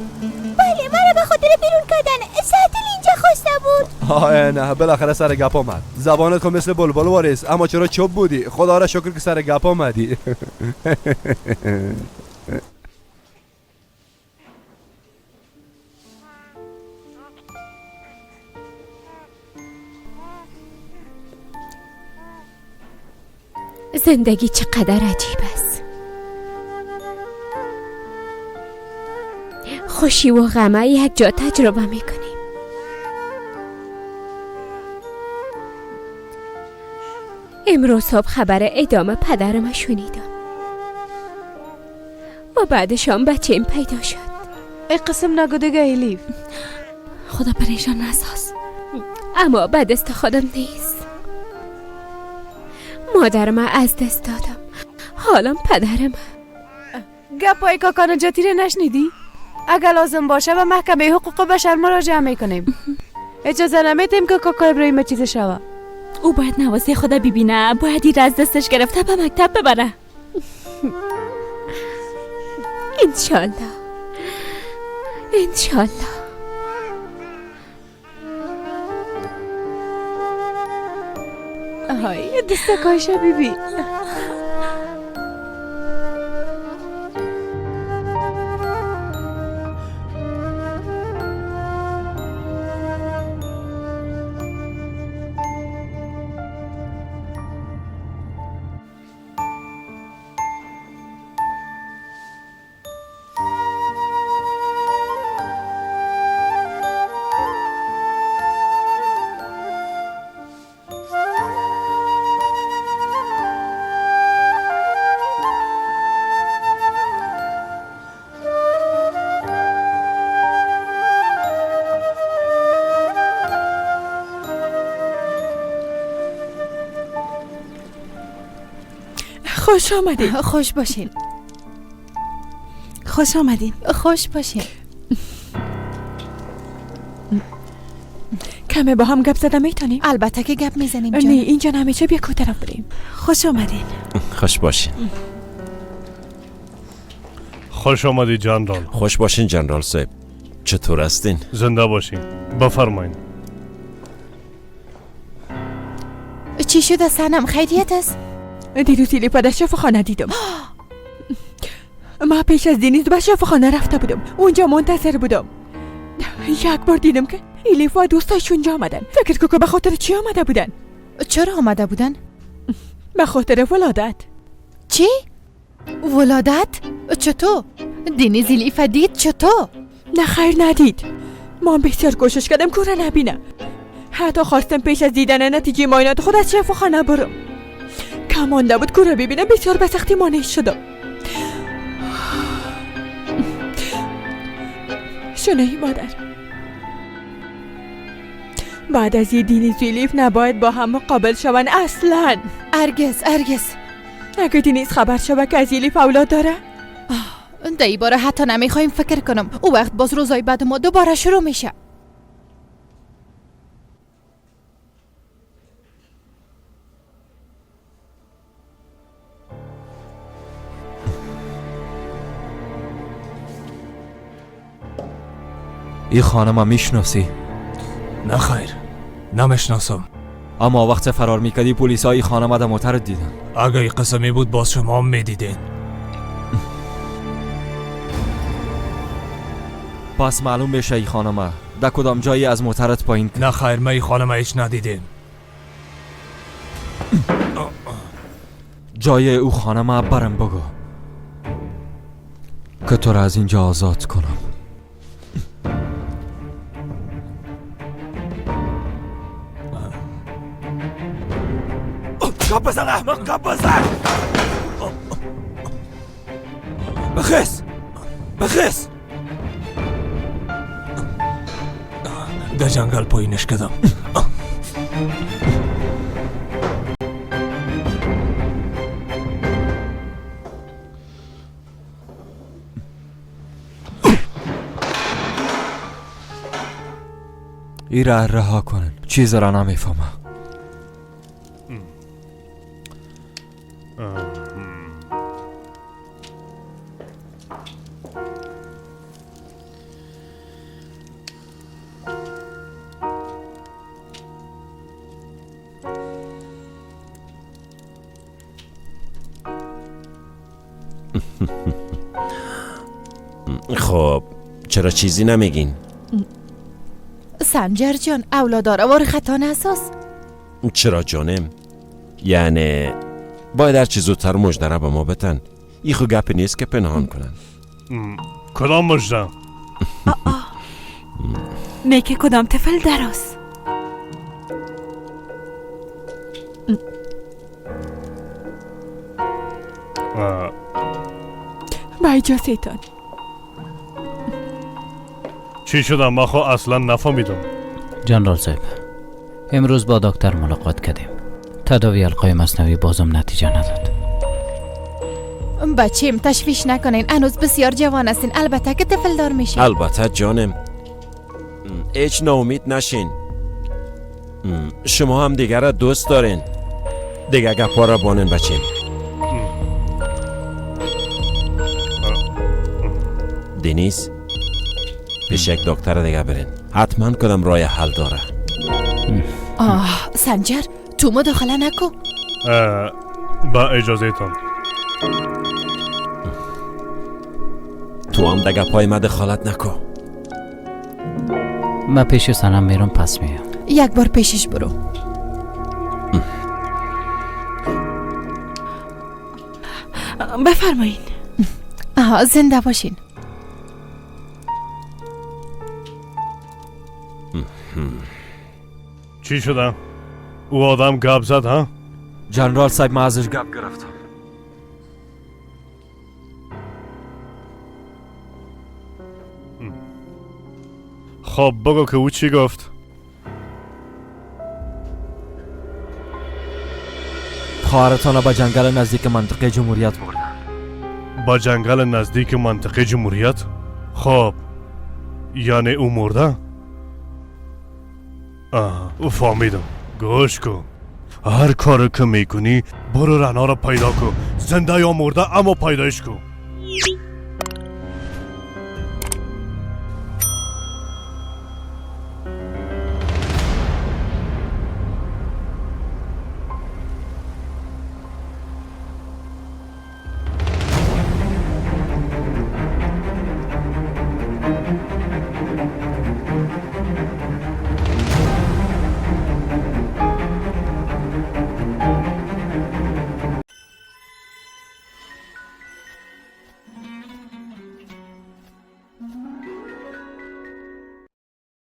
بله، مرا به خاطر بیرون کردن سطل اینجا خواسته بود. آه نه، بالاخره سر گپ آمد. زبانت خو مثل بلبل وارث، اما چرا چوب بودی؟ خدا را شکر که سر گپ آمدی. زندگی چقدر عجیب است. خوشی و غم یک جا تجربه میکنیم. امروز صبح خبر ادامه پدرم شنیدم و بعدشان بچه‌ام پیدا شد. ای قسم نگو دیگه الیف. خدا پریشان نساز. اما به دست خودم نیست. مادرم از دست دادم، حالا پدرم. گپای کاکا نجاتی رو نشنیدی؟ اگر لازم باشه به محکمه حقوق بشر مراجعه میکنیم. اجازه نمیدیم که کاکا ابراهیم چیز شوه. او باید نوازه خدا ببینه، باید این از دستش گرفته به مکتب ببره. انشالله انشالله. های دستکایشا بیبی. خوش آمدین. خوش باشین. خوش آمدین. خوش باشین. کمه با هم گپ زدم میتونیم؟ البته که گپ میزنیم جان. نه اینجا نمیشه، بیا کو طرف بریم. خوش آمدین. خوش باشین. خوش آمدی جنرال. خوش باشین جنرال صاحب. چطور هستین؟ زنده باشین. بفرمایین. چی شده سنم؟ خیریت است؟ دیروز الیف در شفاخانه دیدم. من پیش از دینیز به شفاخانه رفته بودم، اونجا منتظر بودم. یک بار دیدم که الیف و دوستاش اونجا آمدن. فکر کن که به خاطر چی آمده بودن؟ چرا آمده بودن؟ به خاطر ولادت. چی؟ ولادت؟ چطور؟ دینیز الیف دید چطور؟ نه خیر ندید. ما بسیار کوشش کردم که را نبینم. حتی خواستم پیش از دیدن نتیجه معاینات خود از شفاخانه برم. کمانده بود که را ببینم، بسیار به سختی مانع شدم. شنوی مادر، بعد از یه دینیز و الیف نباید با هم مقابل شوند اصلا. هرگز هرگز. اگه دینیز خبر شوه که از الیف اولاد داره، در این باره حتی نمیخوایم فکر کنم. او وقت باز روزای بعد ما دوباره شروع میشه. این خانم میشناسی؟ نه خیر نمیشناسم. اما وقت فرار میکردی پلیس ها این خانم در موترت دیدن. اگه این قسمی بود باز شما هم میدیدین. پس معلوم بشه این خانم در کدام جایی از موترت پایین. نه خیر من این خانم هیچ ندیدیم. جای او خانم برم بگو که تو را از اینجا آزاد کنم. گپ بزن احمق، گپ بزن. بخیز بخیز. در جنگل پایینش کردم. ای را رها کنن، چیز را نمیفهمم. خب چرا چیزی نمیگین؟ سنجر جان اولاداره وار خطا نساز. چرا جانم؟ یعنی باید هرچی زودتر مژده را به ما بتن. ای خو گپ نیست که پنهان کنن. کدام مژده؟ نه که کدام طفل دراز. با اجازه تان. چی شدم؟ ما خو اصلا نفهمیدم. جنرال صاحب امروز با دکتر ملاقات کردیم. تداوی القای مصنوعی بازم نتیجه نداد. بچیم تشویش نکنین، هنوز بسیار جوان هستین، البته که طفل دار میشین. البته جانم هیچ ناامید نشین. شما هم دیگر را دوست دارین. دیگه گپا را بانین بچیم. دنیز پیش یک دکتر دیگه برین، حتما کدام راه حل داره. آه سنجر تو مداخله نکن. با اجازه تان. تو هم دیگه پای ما دخالت نکن. من پیش سنم میرم پس میام. یک بار پیشش برو. بفرمایین. آها زنده باشین. چی شده؟ او آدم گپ زد ها؟ جنرال صاحب ما ازش گپ گرفتم. خب بگو که او چی گفت؟ خواهرتان به جنگل نزدیک منطقه جمهوریت بردن. با جنگل نزدیک منطقه جمهوریت؟ خب یعنی او مرده؟ آه فهمیدم. گوش کن، هر کار که میکنی برو رنا را پیدا کن، زنده یا مرده اما پیدایش کن.